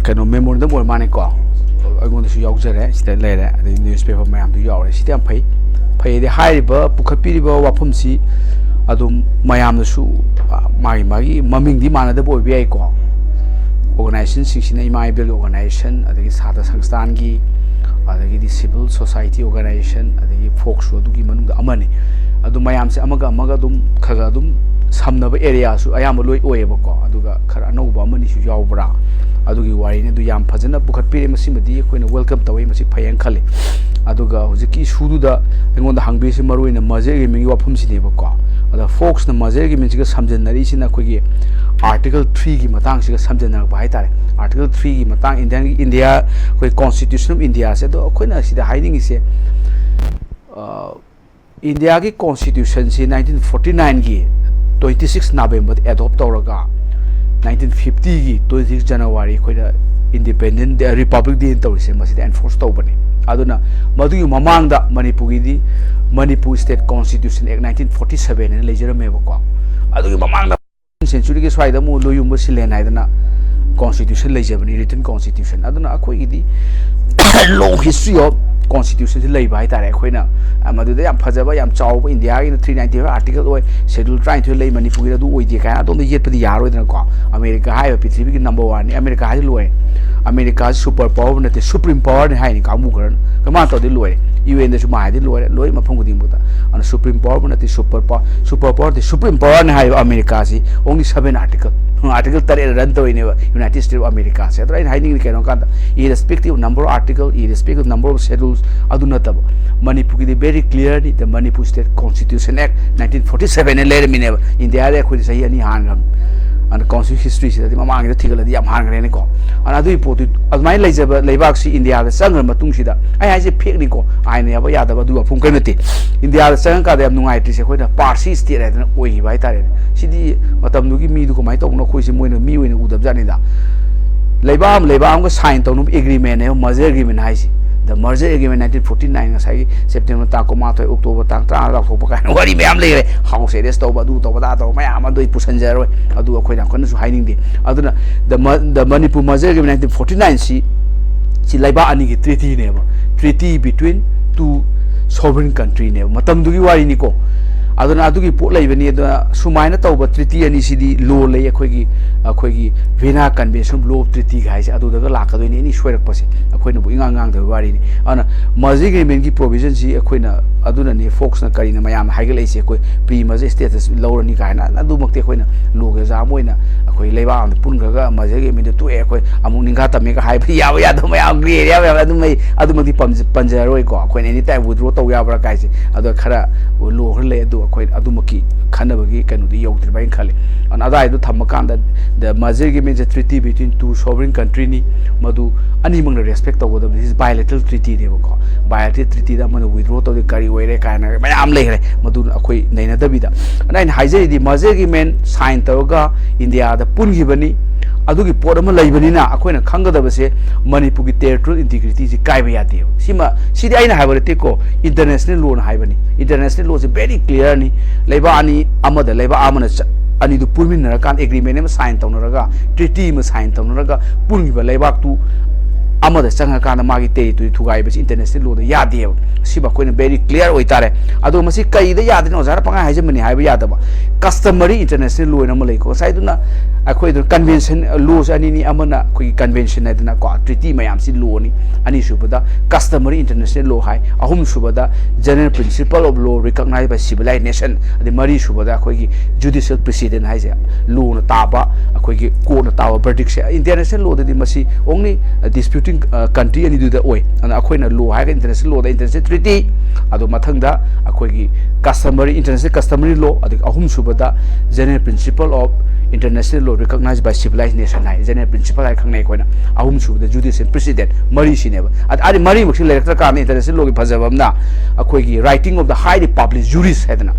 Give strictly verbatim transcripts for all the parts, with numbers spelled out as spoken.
ꯀꯩꯅꯣ memorandum ꯑꯣꯏꯔ ꯃꯥꯅꯦꯀꯣ, ꯑꯩꯉꯣꯟꯗꯁꯨ ꯌꯥꯎꯖꯔꯦ, ꯁꯤꯗ ꯂꯩꯔꯦ, ꯑꯗꯩ newspaper ꯃꯌꯥꯝꯗꯨ ꯌꯥꯎꯔꯦ꯫ ꯁꯤꯗꯤ ꯌꯥꯝ ꯐꯩ꯫ ꯐꯩꯗꯤ ꯍꯥꯏꯔꯤꯕ ꯄꯨꯈꯠꯄꯤꯔꯤꯕ ꯋꯥꯐꯝꯁꯤ ꯑꯗꯨꯝ ꯃꯌꯥꯝꯅꯁꯨ, ꯑ, ꯃꯥꯒꯤ ꯃꯥꯒꯤ ꯃꯃꯤꯡꯗꯤ ꯃꯥꯟꯅꯗꯕ ꯑꯣꯏꯕ ꯌꯥꯏꯀꯣ꯫ Organizationꯁꯤꯡꯁꯤꯅ ꯏꯃꯥ ꯏꯕꯦꯜꯒꯤ organization, ꯑꯗꯒꯤ ꯁꯥꯇ꯭ꯔ ꯁꯪꯁꯊꯥꯟꯒꯤ, ꯑꯗꯒꯤꯗꯤ civil society organization, ꯑꯗꯒꯤ folkꯁꯨ ꯑꯗꯨꯒꯤ ꯃꯅꯨꯡꯗ ꯑꯃꯅꯤ꯫ ꯑꯗꯨ ꯃꯌꯥꯝꯁꯦ ꯑꯃꯒ ꯑꯃꯒ ꯑꯗꯨꯝ ꯈꯔ ꯈꯔ ꯑꯗꯨꯝ ꯁꯝꯅꯕ areaꯁꯨ ꯑꯌꯥꯝꯕ ꯂꯣꯏ ꯑꯣꯏꯌꯦꯕꯀꯣ꯫ ꯑꯗꯨꯒ ꯈꯔ ꯑꯅꯧꯕ ꯑꯃꯅꯤꯁꯨ ꯌꯥꯎꯕ꯭ꯔꯥ, ꯑꯗꯨꯒꯤ ꯋꯥꯔꯤꯅꯤ꯫ ꯑꯗꯨ ꯌꯥꯝ ꯐꯖꯅ ꯄꯨꯈꯠꯄꯤꯔꯦ, ꯃꯁꯤꯃꯗꯤ ꯑꯩꯈꯣꯏꯅ welcome ꯇꯧꯋꯤ, ꯃꯁꯤ ꯐꯩꯌꯦꯅ ꯈꯜꯂꯤ꯫ ꯑꯗꯨꯒ ꯍꯧꯖꯤꯛꯀꯤ issueꯗꯨꯗ ꯑꯩꯉꯣꯟꯗ ꯍꯪꯕꯤꯔꯤꯁꯤ ꯃꯔꯨ ꯑꯣꯏꯅ merger agreementꯀꯤ ꯋꯥꯐꯝꯁꯤꯅꯦꯕꯀꯣ꯫ ꯑꯗ folksꯅ merger agreementꯁꯤꯒ ꯁꯝꯖꯟꯅꯔꯤꯁꯤꯅ ꯑꯩꯈꯣꯏꯒꯤ article threeꯒꯤ ꯃꯇꯥꯡꯁꯤꯒ ꯁꯝꯖꯟꯅꯔꯛꯄ ꯍꯥꯏꯇꯥꯔꯦ꯫ Article threeꯒꯤ ꯃꯇꯥꯡ, Indian, India, ꯑꯩꯈꯣꯏ constitution of Indiaꯁꯦ꯫ ꯑꯗꯣ ꯑꯩꯈꯣꯏꯅ ꯁꯤꯗ ꯍꯥꯏꯅꯤꯡꯉꯤꯁꯦ, ꯑ, Indiaꯒꯤ constitutionꯁꯤ nineteen forty nineꯒꯤ twenty six Novemberꯗ adopt ꯇꯧꯔꯒ, nineteen fiftyꯒꯤ twenty six January ꯑꯩꯈꯣꯏꯅ Independent Day, Republic Day ꯇꯧꯔꯤꯁꯦ, ꯃꯁꯤꯗ enforce ꯇꯧꯕꯅꯤ꯫ ꯑꯗꯨꯅ ꯃꯗꯨꯒꯤ ꯃꯃꯥꯡꯗ ꯃꯅꯤꯄꯨꯔꯒꯤꯗꯤ Manipur State Constitution Act nineteen forty seven ꯍꯥꯏꯅ ꯂꯩꯖꯔꯝꯃꯦꯕꯀꯣ꯫ ꯑꯗꯨꯒꯤ ꯃꯃꯥꯡꯗ centuryꯒꯤ ꯁ꯭ꯋꯥꯏꯗ ꯑꯃꯨꯛ ꯂꯣꯏꯌꯨꯝꯕ ꯁꯤꯂꯦꯟ ꯍꯥꯏꯗꯅ constitution ꯂꯩꯖꯕꯅꯤ, written constitution꯫ ꯑꯗꯨꯅ ꯑꯩꯈꯣꯏꯒꯤꯗꯤ long history of constitutionꯁꯤ ꯂꯩꯕ ꯍꯥꯏꯇꯥꯔꯦ꯫ ꯑꯩꯈꯣꯏꯅ, ꯑ, ꯃꯗꯨꯗ ꯌꯥꯝ ꯐꯖꯕ, ꯌꯥꯝ ꯆꯥꯎꯕ, Indiaꯒꯤꯅ three ninety five article ꯑꯣꯏ, schedule ꯇꯔꯥꯅꯤꯊꯣꯏ ꯂꯩ, ꯃꯅꯤꯄꯨꯔꯒꯤꯗ ꯑꯗꯨ ꯑꯣꯏꯗꯦ ꯀꯥꯏꯅ ꯑꯗꯣꯝꯗ ꯌꯦꯠꯄꯗꯤ ꯌꯥꯔꯣꯏꯗꯅꯀꯣ꯫ ꯑꯃꯦꯔꯤꯀꯥ ꯍꯥꯏꯔꯤꯕ ꯄ꯭ꯔꯤꯊꯤꯕꯤꯒꯤ number oneꯅꯤ, ꯑꯃꯦꯔꯤꯀꯥ ꯍꯥꯏꯗꯤ ꯂꯣꯏꯔꯦ꯫ ꯑꯃꯦꯔꯤꯀꯥꯁꯤ super power ꯅꯠꯇꯦ, supreme powerꯅꯤ ꯍꯥꯏꯅꯤ ꯀꯥꯡꯕꯨ ꯈꯔꯅ꯫ ꯀꯃꯥꯏꯅ ꯇꯧꯗꯤ ꯂꯣꯏꯔꯦ, UNꯗꯁꯨ ꯃꯥ ꯍꯥꯏꯗꯤ ꯂꯣꯏꯔꯦ, ꯂꯣꯏ ꯃꯐꯝ ꯈꯨꯗꯤꯡꯃꯛꯇ꯫ ꯑꯗꯨꯅ supreme power ꯅꯠꯇꯦ, super power, super power ꯅꯠꯇꯦ, supreme powerꯅꯤ ꯍꯥꯏꯔꯤꯕ ꯑꯃꯦꯔꯤꯀꯥꯁꯤ only seven article, article ꯇꯔꯦꯠ run ꯇꯧꯔꯤꯅꯦꯕ United States of Americaꯁꯦ꯫ ꯑꯗꯨꯅ ꯑꯩꯅ ꯍꯥꯏꯅꯤꯡꯉꯤꯗꯤ ꯀꯩꯅꯣ ꯍꯥꯏ ꯀꯥꯟꯗ, irrespective of number of article, irrespective of number of schedules, ꯑꯗꯨ ꯅꯠꯇꯕ ꯃꯅꯤꯄꯨꯔꯒꯤꯗꯤ very clearly the Manipur State Constitution Act nineteen forty seven ꯂꯩꯔꯝꯃꯤꯅꯦꯕ꯫ Indiaꯗ ꯑꯩꯈꯣꯏꯗꯤ ꯆꯍꯤ ꯑꯅꯤ ꯍꯥꯟꯈ꯭ꯔꯕꯅꯤ꯫ ꯑꯗꯨꯅ constitution historyꯁꯤꯗꯗꯤ ꯃꯃꯥꯡꯒꯤꯗ ꯊꯤꯒꯠꯂꯗꯤ ꯌꯥꯝ ꯍꯥꯟꯈ꯭ꯔꯦꯅꯦꯀꯣ꯫ ꯑꯗꯨꯅ ꯑꯗꯨꯒꯤ ꯄꯣꯠꯇꯨ ꯑꯗꯨꯃꯥꯏꯅ ꯂꯩꯖꯕ ꯂꯩꯕꯥꯛꯁꯤ Indiaꯗ ꯆꯪꯈ꯭ꯔ ꯃꯇꯨꯡꯁꯤꯗ, ꯑꯩ ꯍꯥꯏꯁꯦ fakeꯅꯤꯀꯣ, ꯑꯥꯏꯟꯅ ꯌꯥꯕ ꯌꯥꯗꯕ ꯑꯗꯨꯒꯤ ꯋꯥꯐꯝ ꯀꯔꯤꯝ ꯅꯠꯇꯦ꯫ Indiaꯗ ꯆꯪꯉꯀꯥꯟꯗ ꯌꯥꯝ ꯅꯨꯡꯉꯥꯏꯇ꯭ꯔꯤꯁꯦ ꯑꯩꯈꯣꯏꯅ Parsi state ꯍꯥꯏꯗꯅ ꯑꯣꯏꯈꯤꯕ ꯍꯥꯏꯇꯥꯔꯦꯅꯦ꯫ ꯁꯤꯗꯤ ꯃꯇꯝꯗꯨꯒꯤ ꯃꯤꯗꯨ ꯀꯃꯥꯏꯅ ꯇꯧꯕꯅꯣ, ꯑꯩꯈꯣꯏꯁꯦ ꯃꯣꯏꯅ ꯃꯤ ꯑꯣꯏꯅ ꯎꯗꯕ ꯖꯥꯠꯅꯤꯗ꯫ ꯂꯩꯕꯥꯛ ꯑꯃ ꯂꯩꯕꯥꯛ ꯑꯃꯒ sign ꯇꯧꯅꯕ agreementꯅꯦꯕ merger agreement ꯍꯥꯏꯁꯦ꯫ The merger agreement nineteen forty nine, ꯉꯁꯥꯏꯒꯤ September ꯇꯥꯡ ꯀꯨꯟꯃꯥꯊꯣꯏ, October ꯇꯥꯡ ꯇꯔꯥ ꯂꯥꯎꯊꯣꯛꯄ ꯀꯥꯏꯅ ꯋꯥꯔꯤ ꯃꯌꯥꯝ ꯂꯩꯈ꯭ꯔꯦ꯫ House arrest ꯇꯧꯕ, ꯑꯗꯨ ꯇꯧꯕ, ꯑꯗꯥ ꯇꯧꯕ ꯃꯌꯥꯝ ꯑꯗꯨ ꯑꯩ ꯄꯨꯁꯟꯖꯔꯣꯏ, ꯑꯗꯨ ꯑꯩꯈꯣꯏꯅ ꯌꯥꯝ ꯀꯟꯅꯁꯨ ꯍꯥꯏꯅꯤꯡꯗꯦ꯫ ꯑꯗꯨꯅ the, the Manipur merger agreement nineteen forty nine ꯁꯤ, ꯁꯤ ꯂꯩꯕꯥꯛ ꯑꯅꯤꯒꯤ treaty ꯅꯦꯕ, treaty between two sovereign country ꯅꯦꯕ ꯃꯇꯝꯗꯨꯒꯤ ꯋꯥꯔꯤꯅꯤꯀꯣ꯫ ꯑꯗꯨꯅ ꯑꯗꯨꯒꯤ ꯄꯣꯠ ꯂꯩꯕꯅꯤ꯫ ꯑꯗꯨꯅ ꯁꯨꯃꯥꯏꯅ ꯇꯧꯕ treaty ꯑꯅꯤꯁꯤꯗꯤ law ꯂꯩ, ꯑꯩꯈꯣꯏꯒꯤ, ꯑꯩꯈꯣꯏꯒꯤ Vienna Convention of Law of Treaty ꯒ ꯍꯥꯏꯁꯦ ꯑꯗꯨꯗꯒ ꯂꯥꯛꯀꯗꯣꯏꯅꯤ, ꯑꯦꯅꯤ ꯁꯣꯏꯔꯛꯄꯁꯦ꯫ ꯑꯩꯈꯣꯏꯅꯕꯨ ꯏꯉꯥꯡ ꯉꯥꯡꯗꯕ ꯋꯥꯔꯤꯅꯤ꯫ ꯑꯗꯨꯅ merger agreement ꯀꯤ provision ꯁꯤ ꯑꯩꯈꯣꯏꯅ, ꯑꯗꯨꯅꯅꯤ Fox ꯅ ꯀꯔꯤꯅ ꯃꯌꯥꯝꯅ ꯍꯥꯏꯒꯠꯂꯛꯏꯁꯦ, ꯑꯩꯈꯣꯏ pre merger status ꯂꯧꯔꯅꯤ ꯀꯥꯏꯅ꯫ ꯑꯗꯨꯃꯛꯇꯤ ꯑꯩꯈꯣꯏꯅ law ꯒꯤ exam ꯑꯣꯏꯅ ꯑꯩꯈꯣꯏ ꯂꯩꯕꯥꯛ ꯑꯃꯗ ꯄꯨꯟꯈ꯭ꯔꯒ merger agreement ꯗꯨ ꯇꯣꯛꯑꯦ, ꯑꯩꯈꯣꯏ ꯑꯃꯨꯛ ꯅꯤꯡꯈꯥ ꯇꯝꯃꯦꯒ ꯍꯥꯏꯕ ꯌꯥꯕ ꯌꯥꯗꯕ ꯃꯌꯥꯝ, gray area ꯃꯌꯥꯝ, ꯑꯗꯨꯃꯩ ꯑꯗꯨꯃꯛꯇꯤ ꯄꯟꯖ-, ꯄꯟꯖꯔꯔꯣꯏꯀꯣ꯫ ꯑꯩꯈꯣꯏꯅ any time withdraw ꯇꯧ ꯌꯥꯕ꯭ꯔꯥ ꯀꯥꯏꯁꯦ, ꯑꯗꯣ ꯈꯔ law ꯈꯔ ꯂꯩ, ꯑꯗꯨ ꯑꯩꯈꯣꯏ ꯑꯗꯨꯃꯛꯀꯤ ꯈꯟꯅꯕꯒꯤ ꯀꯩꯅꯣꯗꯤ ꯌꯧꯗ꯭ꯔꯤꯕ ꯍꯥꯏꯅ ꯈꯜꯂꯤ꯫ ꯑꯗꯨꯅ ꯑꯗꯥꯏꯗꯨ ꯊꯝꯃꯀꯥꯟꯗ, the merger agreement is a treaty between two sovereign country ꯅꯤ, ꯃꯗꯨ ꯑꯅꯤꯃꯛꯅ respect ꯇꯧꯒꯗꯕꯅꯤ꯫ This is bilateral treaty ꯅꯦꯕꯀꯣ꯫ Bilateral treaty ꯗ ꯑꯃꯅ withdraw ꯇꯧꯔꯗꯤ ꯀꯔꯤ ꯑꯣꯏꯔꯦ ꯀꯥꯏꯅ ꯃꯌꯥꯝ ꯂꯩꯈ꯭ꯔꯦ, ꯃꯗꯨ ꯑꯩꯈꯣꯏ ꯅꯩꯅꯗꯕꯤꯗ꯫ ꯑꯗꯨꯅ ꯑꯩꯅ ꯍꯥꯏꯖꯔꯤꯗꯤ, merger agreement sign ꯇꯧꯔꯒ ꯏꯟꯗꯤꯌꯥꯗ ꯄꯨꯟꯈꯤꯕꯅꯤ, ꯑꯗꯨꯒꯤ ꯄꯣꯠ ꯑꯃ ꯂꯩꯕꯅꯤꯅ ꯑꯩꯈꯣꯏꯅ ꯈꯪꯒꯗꯕꯁꯦ ꯃꯅꯤꯄꯨꯔꯒꯤ territorial integrity ꯁꯤ ꯀꯥꯏꯕ ꯌꯥꯗꯦꯕ꯫ ꯁꯤꯃ, ꯁꯤꯗꯤ ꯑꯩꯅ ꯍꯥꯏꯕ ꯅꯠꯇꯦꯀꯣ, international law ꯅ ꯍꯥꯏꯕꯅꯤ꯫ International law ꯁꯦ very clear ꯅꯤ꯫ ꯂꯩꯕꯥꯛ ꯑꯅꯤ, ꯑꯃꯗ ꯂꯩꯕꯥꯛ ꯑꯃꯅ ꯆ-, ꯑꯅꯤꯗꯨ ꯄꯨꯟꯃꯤꯟꯅꯔꯀꯥꯟꯗ agreement ꯑꯃ sign ꯇꯧꯅꯔꯒ, treaty ꯑꯃ sign ꯇꯧꯅꯔꯒ ꯄꯨꯟꯈꯤꯕ ꯂꯩꯕꯥꯛꯇꯨ ꯑꯃꯗ ꯆꯪꯉꯀꯥꯟꯗ ꯃꯥꯒꯤ territory ꯊꯨꯒꯥꯏꯕꯁꯤ international law ꯗ ꯌꯥꯗꯦꯕ꯫ ꯁꯤꯃ ꯑꯩꯈꯣꯏꯅ very clear ꯑꯣꯏꯇꯥꯔꯦ꯫ ꯑꯗꯣ ꯃꯁꯤ ꯀꯩꯗ ꯌꯥꯗ꯭ꯔꯤꯅꯣ? ꯑꯣꯖꯥꯅ ꯄꯪꯍꯥꯏ ꯍꯥꯏꯖꯟꯕꯅꯤ ꯍꯥꯏꯕ ꯌꯥꯗꯕ꯫ Customary international law ꯍꯥꯏꯅ ꯑꯃ ꯂꯩꯀꯣ꯫ ꯉꯁꯥꯏꯗꯨꯅ ꯑꯩꯈꯣꯏꯗꯨ convention, law ꯁꯦ ꯑꯅꯤꯅꯤ, ꯑꯃꯅ ꯑꯩꯈꯣꯏꯒꯤ convention ꯍꯥꯏꯗꯅꯀꯣ, treaty ꯃꯌꯥꯝꯁꯤ law ꯅꯤ, ꯑꯅꯤꯁꯨꯕꯗ customary international law ꯍꯥꯏ, ꯑꯍꯨꯝꯁꯨꯕꯗ general principle of law recognized by civilized nation, ꯑꯗꯩ ꯃꯔꯤꯁꯨꯕꯗ ꯑꯩꯈꯣꯏꯒꯤ judicial precedent ꯍꯥꯏꯁꯦ, law ꯅ ꯇꯥꯕ, ꯑꯩꯈꯣꯏꯒꯤ court ꯅ ꯇꯥꯕ verdict ꯁꯦ꯫ International law ꯗꯗꯤ ꯃꯁꯤ only disputing, ꯑ, country ꯑꯅꯤꯗꯨꯗ ꯑꯣꯏ꯫ ꯑꯗꯨꯅ ꯑꯩꯈꯣꯏꯅ law ꯍꯥꯏꯔꯒ international law ꯗ international treaty, ꯑꯗꯨ ꯃꯊꯪꯗ ꯑꯩꯈꯣꯏꯒꯤ customary, international customary law, ꯑꯗꯒꯤ ꯑꯍꯨꯝꯁꯨꯕꯗ general principle of international law recognized by civilized nation high, general principle ꯍꯥꯏ ꯈꯪꯅꯩ ꯑꯩꯈꯣꯏꯅ꯫ ꯑꯍꯨꯝꯁꯨꯕꯗ judicial precedent, ꯃꯔꯤꯁꯤꯅꯦꯕ꯫ ꯑꯗ, ꯑꯗ ꯃꯔꯤꯃꯛꯁꯤ ꯂꯩꯔꯛꯇ꯭ꯔꯀꯥꯟꯗ international law ꯒꯤ ꯐꯖꯕ ꯑꯃꯅ ꯑꯩꯈꯣꯏꯒꯤ writing of the highly published jurist ꯍꯥꯏꯗꯅ,